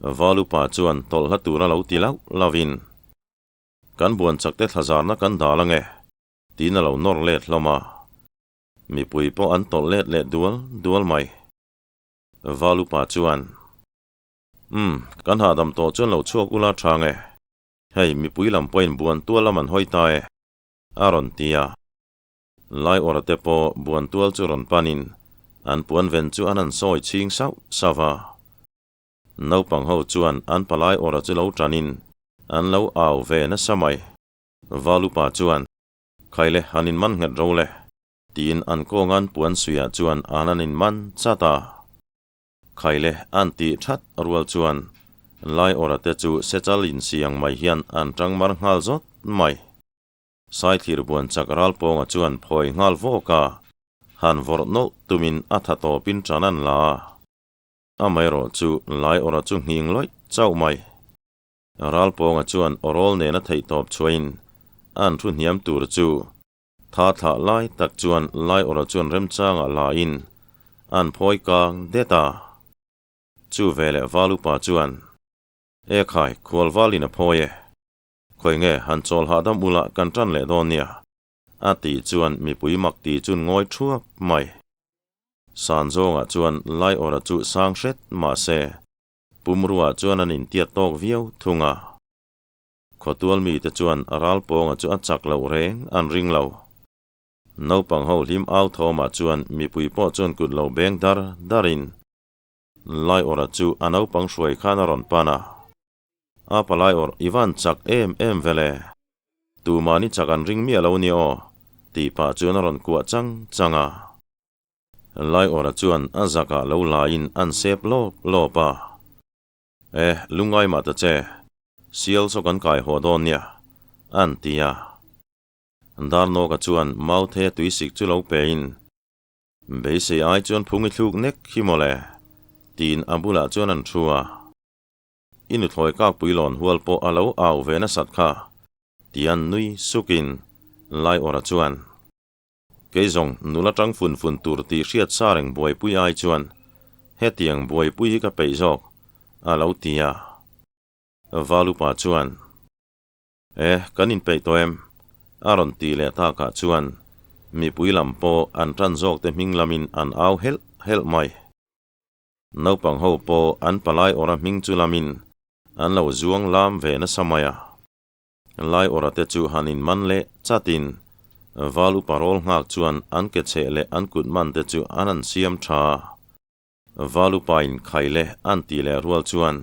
Val upa chuan tawlh hla tura lo ti lauh lauhin, Kan buan chakte thlazarna kan dal ange, tiin a lo nawr let hlawm a. Mipui pawh an tawlh let leh dual dual mai. Val upa chuan. Umm, kan hahdam tawh chuan lo chhuak ula tha nge? Hei, mipui lam pawhin buan tual lam an hawi ta e, a rawn ti a. Laiawra te pawh buan tual chu rawn panin an puan ven chu an han sawi chhing sauh sauh a. Naupang ho chuan an palai awra chu lo tanin an lo au ve nasa mai. Valupa chuan, Khaile, han inman nghet ro le, tiin an kawngan puan suiah chuan an han inman chat a. Khaile an tih that rual chuan Laiawra te chu sechal insiang mai hian an tang mar nghal zawt mai. Saithlir buan chak Ralpawnga chuan phawi nghal vawk a, han vawrh nawlh tumin a tha tawpin tan an la a. Amaherawh chu Laiawra chu nghing lawih chauh mai. Ralpawnga chuan awrawl nena theihtawp chhuahin an thu hniam tur chu Tha thlah lai tak chuan Laiawra chuan remchangah lain an phawi kang det a. Chu veleh Valupa chuan, E khai, khual valin a phawi e. Khawi nge han chawl hahdam ula kan tan leh dawn nia, a tih chuan mipui mak ti chun ngawi thuap mai. Sanzawngah chuan Laiawra chu sang hret mahse, pumruah chuan an intiat tawk viau thung a. Khawtual mite chuan a ralpawnga chu a chak loh reng an ring lo. Naupang ho hlim au thawmah chuan mipui pawh chuan kut lo beng dar darin Laiawrha chu a naupang hruai khan a rawn pan a. A pa Laiawrh i van chak em em vele. Tumah ni chak an ring miah lo nia aw, tih pah chuan a rawn kuah chang chang a. Laiawra chuan a zakah lo laiin an sep lawp lawp a. E, lungngai mah ta che, sial saw kan kai haw dawn nia, an ti a. Darnawka chuan Mauthei tuisik chu lo pein, Beisei ai chuan phung i thluk nek hi mawle, tiin a bulah chuan an thu a. I nuthlawi kakpui lawn hual pawh a lo au ve nasat kha, tian nui sukin Laiawra chuan, Kei zawng nula tang fun fun tur tih hriat sa reng buaipui ai chuan hetiang buaipui hi ka peih zawk, a lo ti a. Valupa chuan, E, kan inpeih tawh em? A rawn ti leh takah chuan mipui lam pawh an tan zawkte hming lamin an au helh helh mai. Naupang ho pawh an palai awra hming chu lamin an lo zuang lam ve nasa mai a. Lai awra te chu han inman leh chatin val upa rawl nghak chuan an ke chheh leh an kut man te chu an han siam tha a. Val upa in khai leh an tih leh rual chuan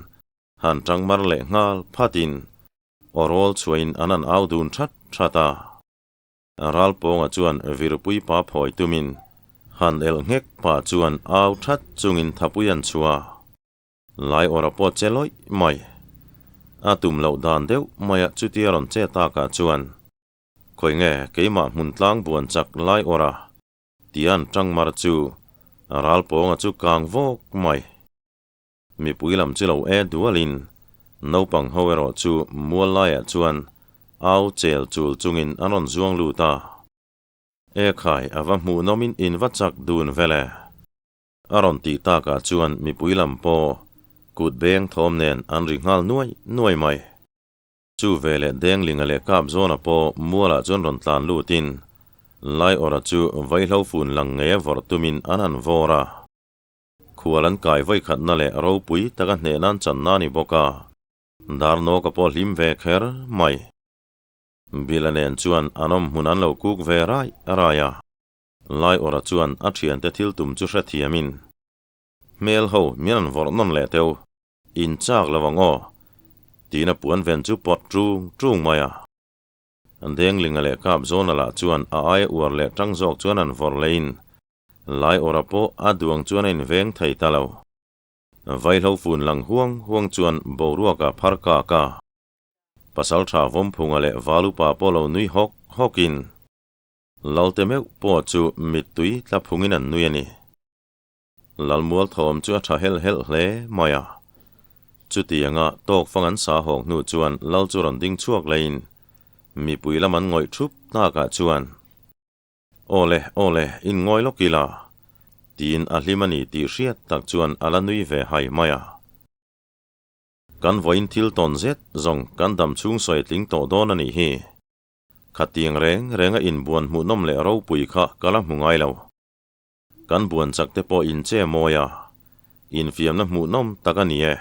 han tang mar leh nghal phatin aw rawl chhuahin an han au dun that that a. Ralpawnga chuan Virpui pa phawi tumin han elh nghek pah chuan au that chungin thapui an chhuah a, lai awra pawh che lawih mai. A tum loh dan deuh maia chutia rawn che takah chuan, Khawi nge keimah hmun tlang buan chak lai awra? tia an tang mar chu Ralpawnga chu kang vawk mai. Mipui lam chu lo e dualin naupang ho erawh chu mual laiah chuan au chel chul chungin an rawn zuang lut a. E khai, a va hmuh nawmin in va chak dun vel e. A rawn tih takah chuan mipui lam pawh kut beng thawm nen an ri nghal nuai nuai mai. Chu veleh Denglinga leh Kapzawna pawh mualah chuan rawn tlan lutin Laiawrha chu vaihlo fun lang ngei a vawrh tumin an han vawr a. Khual an kai vawikhatna leh ropui taka hneh nan channa a ni bawk a, Darnawka pawh hlim ve kher mai. Bila nen chuan an awm hmun an lo kuk ve rai rai a, Laiawrha chuan a thiante thil tum chu hrethiamin, Hmel ho min an vawrh nawn leh teu, in chak lo ang aw, tiin a puan ven chu pawt ṭung ṭung mai a. Denglinga leh Kapzawna lah chuan a aia uar leh ṭang zawk chuan an vawrh lehin Lai awra pawh a duang chuan a inveng thei ta lo. Vaihlo fun lang huang huang chuan boruak a phar kak a. Pasaltha Vawmphunga leh Valupa pawh lo nui hawk hawkin Lalte meuh pawh chu mittui tla phungin an nui a ni. Lalmual thawm chu a tha helh helh hle mai a. Chutianga tawkfang an sa hawk hnu chuan Lal chu rawn ding chhuak leiin mipui lam an ngawih thup takah chuan, Aw le, aw le, in ngawi lawk ila, tiin a hlim a ni tih hriat tak chuan a la nui ve hai mai a. Kan vawiin thil tawn zet zawng kan dam chhung sawi tling tawh dawn a nih hi. Khatiang reng renga inbuan hmuhnawm leh ropui kha ka la hmu ngai lo. Kan buan chak te pawh in che mawi a, infiamna hmuhnawm tak a ni e.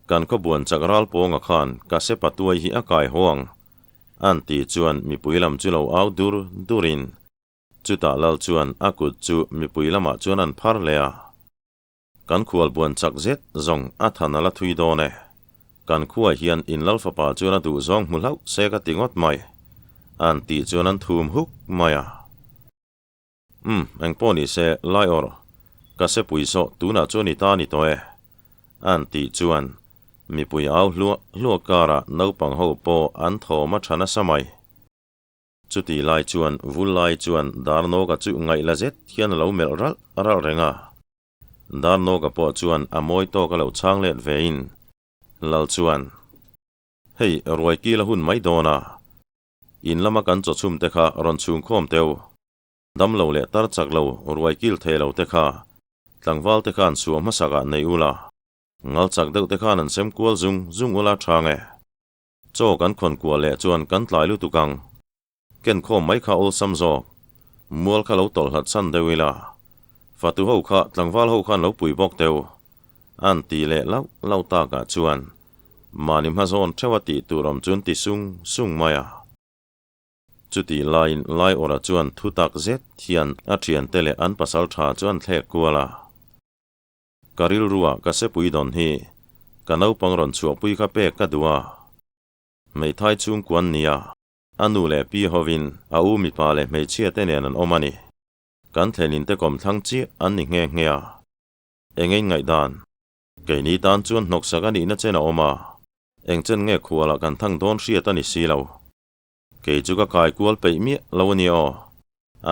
Kan khawbuan chak ral pawnga khan ka sepa tuai hi a kai haw ang, an ti chuan mipui lam chu lo au dur durin chutah lal chuan a kut chu mipui lamah chuan an phar leh a. Kan khualbuan chak zet zawng a than a la thui dawn e. Kan khuaah hian in lal fapa chuan a duh zawng hmu hlauh se ka ti ngawt mai, an tih chuan an thum huk mai a. Umm, engpawh ni se, Laiawr, ka sepui sawh tunah chuan i ta ni tawh e, an tih chuan mipui au hluah hluah karah naupang ho pawh an thawm a tha nasa mai. Chutih lai chuan vul lai chuan Darnawka chu ngaih la zet hian a lo melh ralh ralh reng a. Darnawka pawh chuan a mawi tawk a lo chhang let vein Lal chuan, Hei, ruai kil a hun mai dawn a, in lama kan chawchhum te kha rawn chhungkhawm teu. Dam lo leh tar chak lo, ruai kil thei lo te kha tlangval te khan suah hmasak ah nei ula, ngal chak deuh te khan an sem kual zung zung ula tha nge. Chaw kan khawn kuah leh chuan kan tlai lutuk ang. Ken khawm mai kha awlsam zawk. Mual kha lo tawlh hlat chhan deuh ila. Fatu ho kha tlangval ho khan lo pui bawk teu. An ti leh lauh lauh takah chuan mahni hmazawn theuh a tih tur awm chuan ti sung sung mai a. Chutih laiin Laiawrha chuan thu tak zet hian a thiante leh an pasal tha chu an thlek kual a. Ka rilrua ka sepui dawn hi ka naupang rawn chhuahpui kha pek ka duh a. Hmeithai chhungkuan nia. A nu leh pi hovin a u mipa leh hmeichhia te nen an awm a ni. Kan thlenin te kawmthlang chiah an ni nghe nghe a. Eng ein ngaihdan? Keini tan chuan hnawksak a nihna chen a awm a, eng chen nge khualah kan thang dawn hriat a ni si lo. Kei chu ka kai kual peih miah lo a ni aw,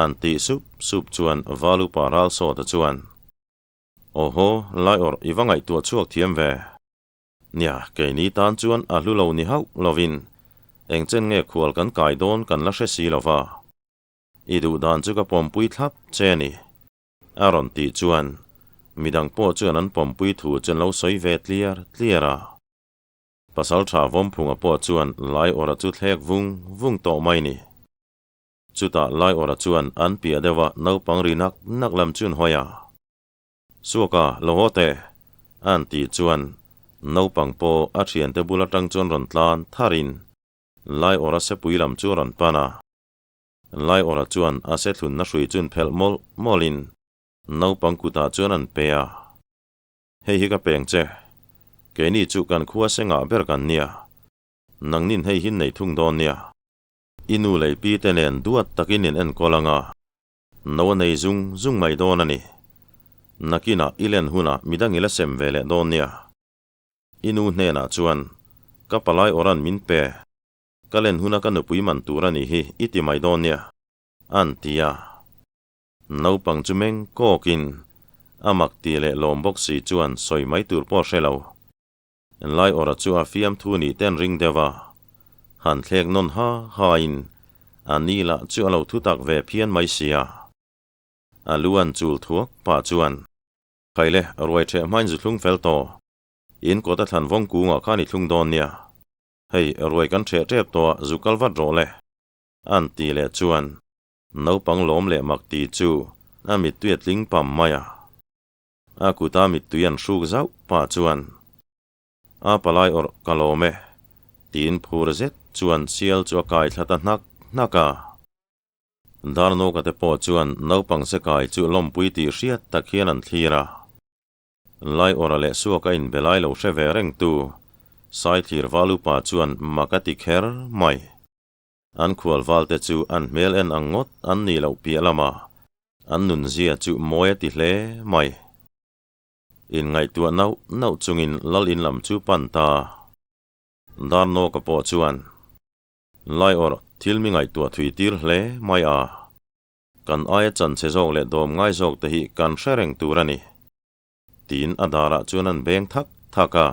an tih sup sup chuan Valupa Ralsawta chuan, Awhaw, Laiawrh i va ngaihtuah chhuak thiam ve. Nia, keini tan chuan a hlu lo ni hauh lovin eng chen nge khual kan kai dawn kan la hre si lo va. I duh dan chu ka pawmpui thlap che a ni. A rawn tih chuan midang pawh chuan an pawmpui thu chu an lo sawi ve tliar tliar a. Pasalṭha Vawmphunga pawh chuan Laiawrha chu thlek vung vung tawh mai ni. Chutah Laiawrha chuan an piah deuha naupang ri nak nak lam chu an hawi a. Suaka, lo haw teh! An tih chuan naupang pawh a ṭhiante bul aṭang chuan rawn tlan tharin Laiawrha sepui lam chu a rawn pan a. Laiawrha chuan a sethlunna hrui chu an phelh mawlh mawlhin naupang kutah chuan an pe a. Hei hi ka peng che. Keini chu kan khua se ngah ber kan nia. Nangnin hei hi nei thung dawn nia. I nu leh pi te nen duat takin in enkawl anga no a nei zung zung mai dawn a ni. Nakinah i len hunah midang i la sem ve leh dawn nia. I nu hnenah chuan ka palai awran min pe. Ka len huna ka nupui man tur a nih hi i ti mai dawn nia. An ti a. Naupang chu meng kawkin a mak ti leh lawm bawk si chuan sawi mai tur pawh hre lo. Laiawrha chu a fiamthu nih ten ring deuh a, han thlek nawn ha ha in a ni lah chu a lo thu tak ve phian mai sia. A lu an chul thuak pah chuan, Khaile, ruai ṭheh hmain zu thlung fel tawh. In kawt a thlan vawng kungah khan i thlung dawn nia. Hei, ruai kan ṭheh ṭep tawh a, zu kal vat rawh le. An ti leh chuan Naupang lawm leh mak ti chu a mittui a tling pam mai a. A kuta mittui an hruk zauh pah chuan, A palai awrh ka lawm e, tiin phur zet chuan sial chu a kai thla ta hnak hnak a. Darnawka te pawh chuan naupang se kai chu lawmpui tih hriat tak hian an thlir a. Laiawrha leh suak a inbe lai lo hre ve reng tu Saithlir Valupa chuan mak a ti kher mai. An khual valte chu an hmel en ang ngawt an nih loh piah lamah an nunzia chu mawi a ti hle mai. Inngaihtuah nauh nauh chungin lal in lam chu pan ta. Darnawka pawh chuan Laiawrh thil mi ngaihtuah thui tir hle mai a, kan aia chanchhe zawk leh dawm ngai zawk te hi kan hre reng tur a ni, tiin a darah chuan an beng thak thak a.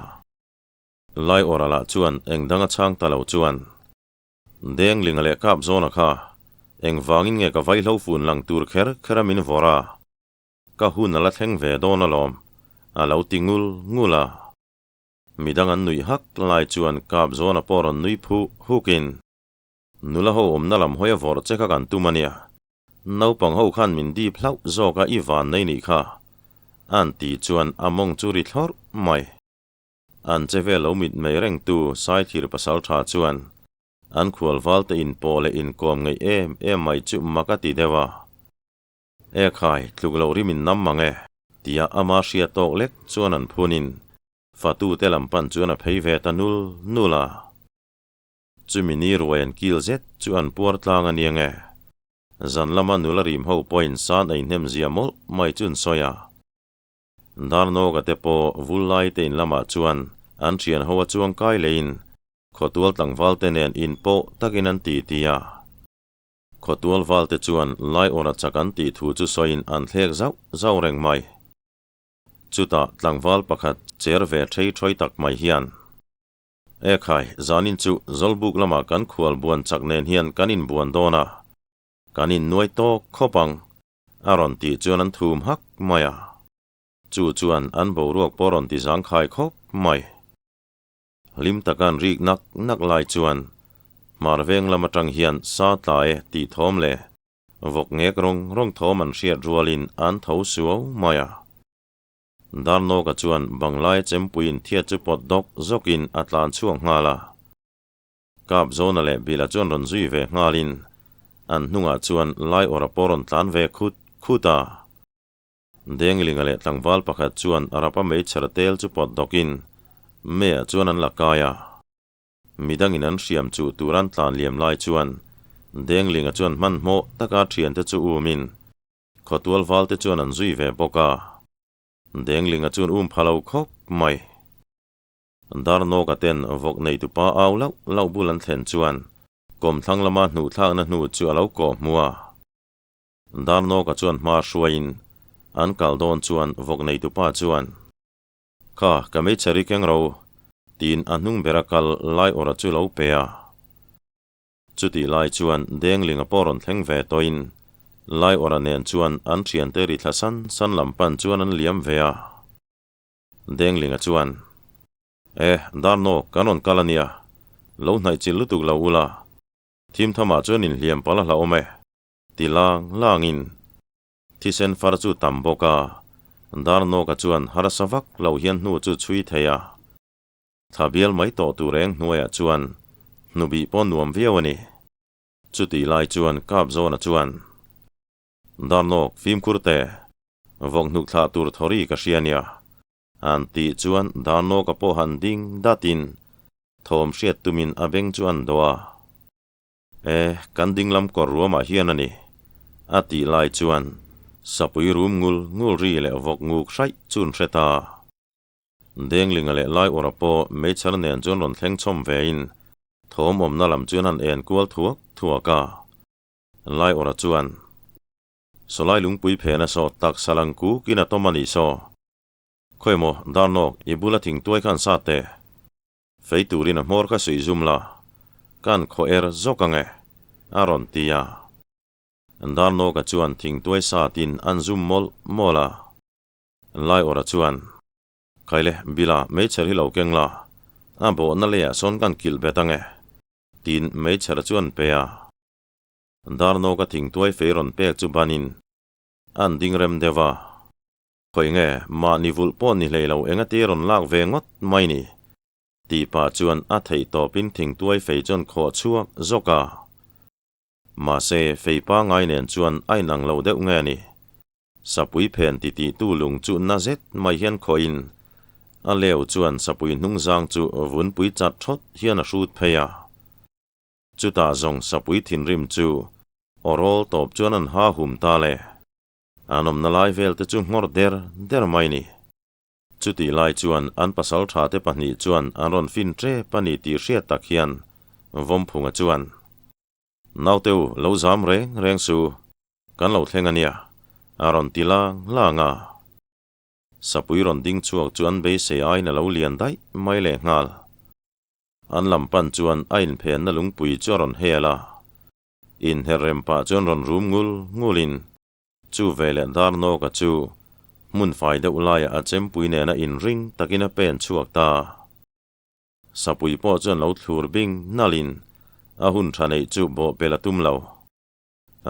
Laiawrha lah chuan eng dang a chhang ta lo chuan Denglinga leh kap zawna kha engvangin nge ka vaihlo fun lang tur kher kher a min vawrh a, ka hun a la thleng ve dawn alawm, a lo ti ngul ngul a. Midang an nuih hak lai chuan kap zawna pawh rawn nui phuh hukin, Nula ho awmna lam hawi a vawrh che kha kan tum a nia, naupang ho khan min dip hlauh zawk a i van nei nih kha, a'n ti chuan a mawng chu ri thlawrh mai. An che vel lo mit mai rengtu Saithir pasaltha chuan an khualvalte inpawh leh inkawm ngeih em em mai chu mak a ti deuh a. E khai, tluk loh rim in nam mang e, tia ama hria tawk lek chuan an phunin fatute lam pan chuan a phei ve ta nul nul a. Chumi ni ruai an kil zet chu an puar tlang a nia nge. Zan lama nula rim ho pawhin san ei hnem zia mawlh mai chu an sawi a. Darnawka te pawh vul lai te in lamah chuan an thian ho a chuang kai leiin khawtual tlangval te nen in pawh takin an ti ti a. Khawtual val te chuan Laiawrha chak an tih thu chu sawiin an thlek zauh zauh reng mai. Chutah tlangval pakhat cher ve thei thawi tak mai hian, E khai, zanin chu Zawlbuk lamah kan khual buan chak nen hian kan inbuan dawn a, kan innuai tawk khawp ang, A rawn tih chuan an thum hak mai a, chu chuan an boruak pawh rawn ti zangkhai khawp mai. Hlim taka an rik nak nak lai chuan hmar veng lam atang hian sa tla e tih thawm leh vawk ngek rawng rawng thawm an hriat rualin an tho suau mai a. Darnawka chuan banglai chempuiin thiat chu pawt dawk zawkin a tlan chhuak nghal a. Kap Zona leh Bila chuan rawn zui ve nghalin an hnungah chuan Laiawrha pawh rawn tlan ve khut khut a. Denglinga leh tlangval pakhat chuan rapa meichher tel chu pawt dawkin meiah chuan an la kai a. Midangin an hriam chuh tur an tlan liam lai chuan Denglinga chuan hmanhmawh taka thiante chu umin khawtual valte chuan an zui ve bawk a. Denglinga chuan um pha lo khawp mai. Darnawka ten vawk neitupa au lauh lauh bul an thlen chuan kawmthlang lama hnuhthlakna hnu chu a lo kawh hmu a. Darnawka chuan hma hruaiin an kal dawn chuan vawk neitupa chuan, Kha, ka meichher i keng ro, tiin a hnung bera kal lai awrh chu lo pe a. Chutih lai chuan Denglinga pawh rawn thleng ve tawhin Laiawrha nen chuan an thiante ri thla san san lam pan chuan an liam ve a. Denglinga chuan, E, Darnawk, kan rawn kal a nia, lo hnaih chilh lutuk lo ula, thim thamah chuan inhliam palh a hlauhawm e, ti lang langin thisen far chu tam bawk a, Darnawka chuan harsa vak lo hian hnu chu chhui thei a. Thla bial mai tawh tur eng hnuaiah chuan hnubih pawh nuam viau a ni. Chutih lai chuan kap zawna chuan, Darnawk fimkhur te, vawk hnuk thlah tur thawri ka hria nia, an tih chuan Darnawka pawh han ding datin thawm hriat tumin a beng chu an dawh a. E, kan dinglam kawr ruamah hian a ni, a tih lai chuan sapui rum ngul ngul ri leh vawk nguk hraih chu an hre ta. Denglinga leh Laiawrha pawh meichher nen chuan rawn thleng chhawm vein thawm awmna lam chuan han en kual thuak thuak a. Laiawrha chuan, Sawlai lungpui phena saw taksa lang kukin a tawm a nih saw. Khawimaw, Darnawk, i bula thingtuai khan sa teh. Fei turin a hmawr kha suih zum la, kan khaw er zawk ang e, a rawn ti a. Darnawka chuan thingtuai satin an zum mawlh mawlh a. Laiawrha chuan, Khaile, Bila, meichher hi lo keng la, a bawhna leiah sawn kan kilh bet ang e, tiin meichher chu an pe a. Darnawka thingtuai fei rawn pek chu banin an ding rem deuh a. Khawi nge, mahni vulh pawh ni hlei lo engati rawn lak ve ngawt mai ni? tih pah chuan a theih tawpin thingtuai fei chuan khawh chhuak zawk a. Mahse, fei pangai nen chuan a inang lo deuh nge ni? Sapui phen titihtu lung chu na zet mai hian khawhin a leu chuan sapui hnungzang chu vunpui chat thawt hian a hrut phei a. Chutah zawng sapui thinrim chu aw rawl tawp chuan an ha hum ta le. An awmna lai vel te chu nghawr der der mai ni. Chutih lai chuan an pasal tha te pahnih chuan an rawn fin tep a ni tih hriat tak hian Vawmphunga chuan, Naute u, lo zam reng reng su, kan lo thleng a nia, a rawn ti lang lang a. Sapui rawn ding chhuak chu an beisei aiin a lo lian daih mai leh nghal. An lam pan chuan a inphenna lungpui chu a rawn hel a, inher rem pah chuan rawn rum ngul ngulin chu veleh Darnawka chu hmun fai deuh laiah a chempui nena inring takin a pen chhuak ta. Sapui pawh chuan lo thlur bing nalhin a hun tha neih chu bawhpelh a tum lo.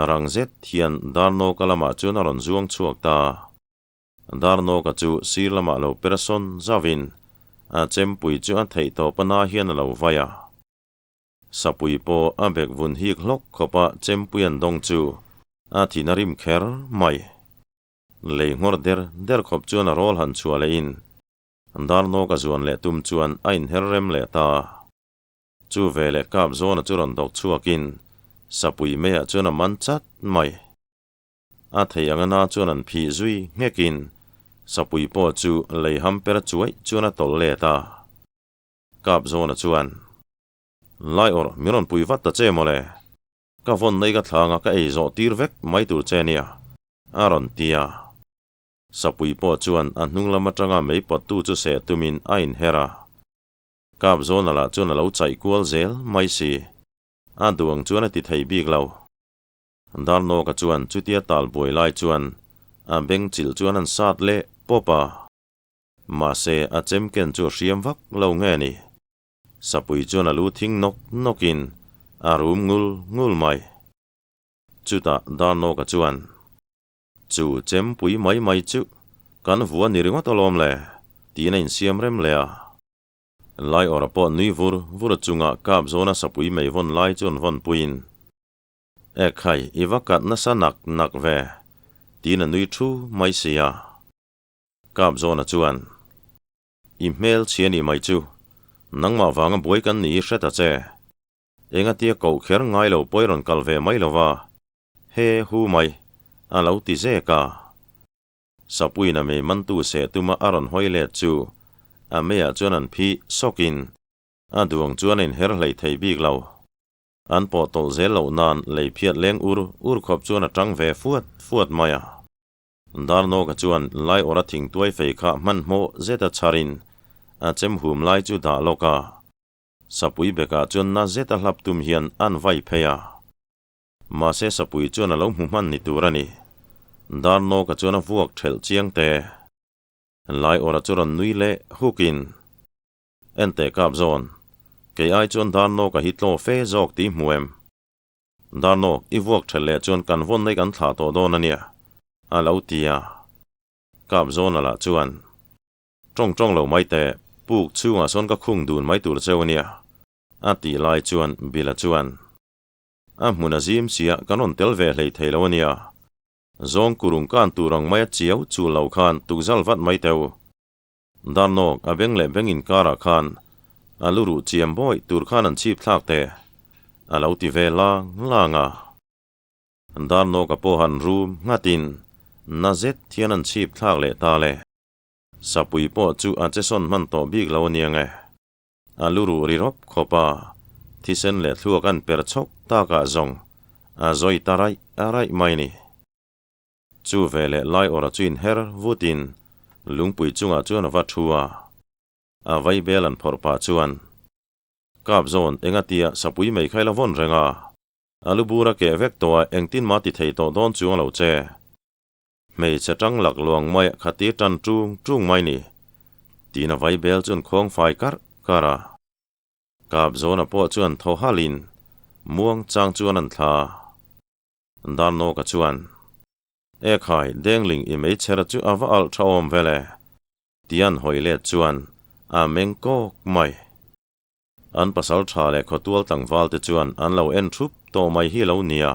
Rang zet hian Darnawka lamah chuan a rawn zuang chhuak ta. Darnawka chu sir lamah lo per sawn zauhin a chempui chu a theih tawp a na hian a lo vai a. Sapui pawh a bek vun hik hlawk khawpa chempui an dawng chu a thin a rim kher mai. Lei nghawr der der khawp chuan a rawl han chhuah lehin Darnawk a zuan leh tum chuan a inher rem leh ta. Chu ve leh kap zawna chu rawn dawk chhuakin sapui meiah chuan a man chat mai. A thei anga na chuan an phih zui nghekin sapui pawh chu lei ham per chuaih chuan a tawlh let a. Kap zawna chuan, Lai awrh, min rawn pui vat ta che mawle. Ka vawn nei ka thlanga ka ei zawh tir vek mai tur che nia, a rawn ti a. Sapui pawh chuan a hnung lam atanga mei pawttu chu seh tumin a inher a. Kap zawna lah chuan a lo chaih kual zel mai si. A duh ang chuan a ti thei bik lo. Darnawka chuan chutia tal buai lai chuan a beng chilh chuan an sat leh pawp a. Mahse a chem ken chu a hriam vak lo nge ni. Sapui chuan a lu thing nawk nawkin a rum ngul ngul mai. Chutah Darnawka chuan. Chu chempui mai mai chu kan vua ni ringawt alawm le, tiin a insiam rem leh a. Laiawrha pawh nui vur vur chunga kap zawna sapui mei vawn lai chuan vawn puiin, E khai, i va kat nasa nak nak ve, tiin a nui thu mai si a. Kap zawna chuan, I hmel chhia nih mai chu. Nangmah vanga buai kan ni hi hre ta che. Engatia koh kher ngai lo pawh i rawn kal ve mai lo va, he hu mai, a lo ti zek a. Sapuiin a mei mantu seh tuma a rawn hawi let chu a meiah chuan an phih sawkin a duang chuan a inher hlei thei bik lo. An pawh tawlh zel loh nan lei phiat leng ur ur khawp chuan a tang ve fuat fuat mai a. Darnawka chuan lai awrh a thingtuai fei kha hmanhmawh zeta chharin a chem hum lai chu dah lawk a. Sapui bekah chuan na zeta hlap tum hian an vai phei a. Mahse Sapui chuan a lo hmu hman ni tur a ni. Darnawka chuan a vuak thelh chiang te. Lai awrh a chu rawn nui leh hukin. Enteh kap zawn, kei ai chuan Darnawka hi tlaw fe zawk tih hmu em? Darnawk, i vuak thelh leh chuan kan vawn mai kan thlah tawh dawn a nia, a lo ti a. Kap zawna lah chuan, Tawng tawng lo mai teh, puk chhungah sawn ka khung dun mai tur cheu a nia, a tih lai chuan Bila chuan, A hmun a zim sia kan rawn tel ve hlei thei lo a nia, zawng kurung kan tur ang mai a chiau chul lo khan tukzal vat mai teu. Darnawk a beng leh beng inkarah khan a lu ruh chiam bawih tur khan an chhip thlak teh a lo ti ve lang lang a. Darnawka pawh han rum nghatin na zet hian an chhip thlak leh ta le. Sapui pawh chu a che sawn hman tawh bik lo aniang e. A lu ruh ri rawp khawp a, thisen leh thluak an per chhawk takah zawng a zawi ta raih raih mai ni. Chu veleh lai awrh chu inher vutin lungpui chungah chuan a va thu a. A vaibel an phawrh pah chuan, Kap zawn engatia sapui mai kha i la vawn reng a, a lu bur a keh vek tawh a engtin mah ti thei tawh dawn chuang lo che. Hmeichhe tang lak luang mai a khati tan tung tung mai ni, tiin a vaibel chuan khawng fai karh karh a. Kap zawna pawh chuan thaw halhin muang chang chuan an thla. Darnawka chuan, E khai, Dengling i meichher chu a va alh tha awm vel e, tian hawi let chuan a meng kawk mai. An pasal tha leh khawtual tlangval te chuan an lo en thup tawh mai hi lo nia.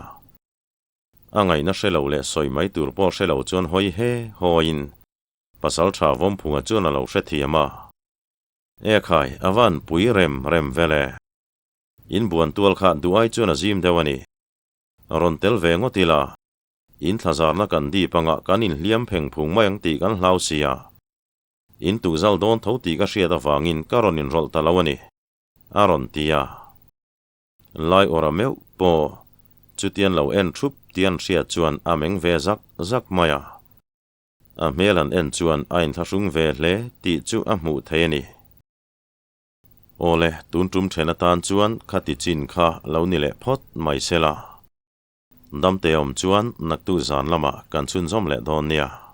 A ngaihna hre lo leh sawi mai tur pawh hre lo chuan hawi he hawiin pasal tha Vawmphunga chuan a lo hrethiam a. E khai, a van pui rem rem vel e. In buan tual kha duh ai chuan a zim deuh a ni. Rawn tel ve ngawt ila, in thlazarna kan dip anga kan inhliam pheng phung mai ang tih kan hlau sia. In tukzal dawn tho tih ka hriat avangin ka rawn inrawlh ta lo a ni, a rawn ti a. Lai awrh a meuh pawh chutian lo en thup tih an hriat chuan a meng ve zak zak mai a. A hmel an en chuan a inthlahrung ve hle tih chu a hmuh thei a ni. Awle, tun tum then atan chuan khati chin kha lo ni leh phawt mai se la. Damte awm chuan naktu zan lamah kan chhunzawm leh dawn nia.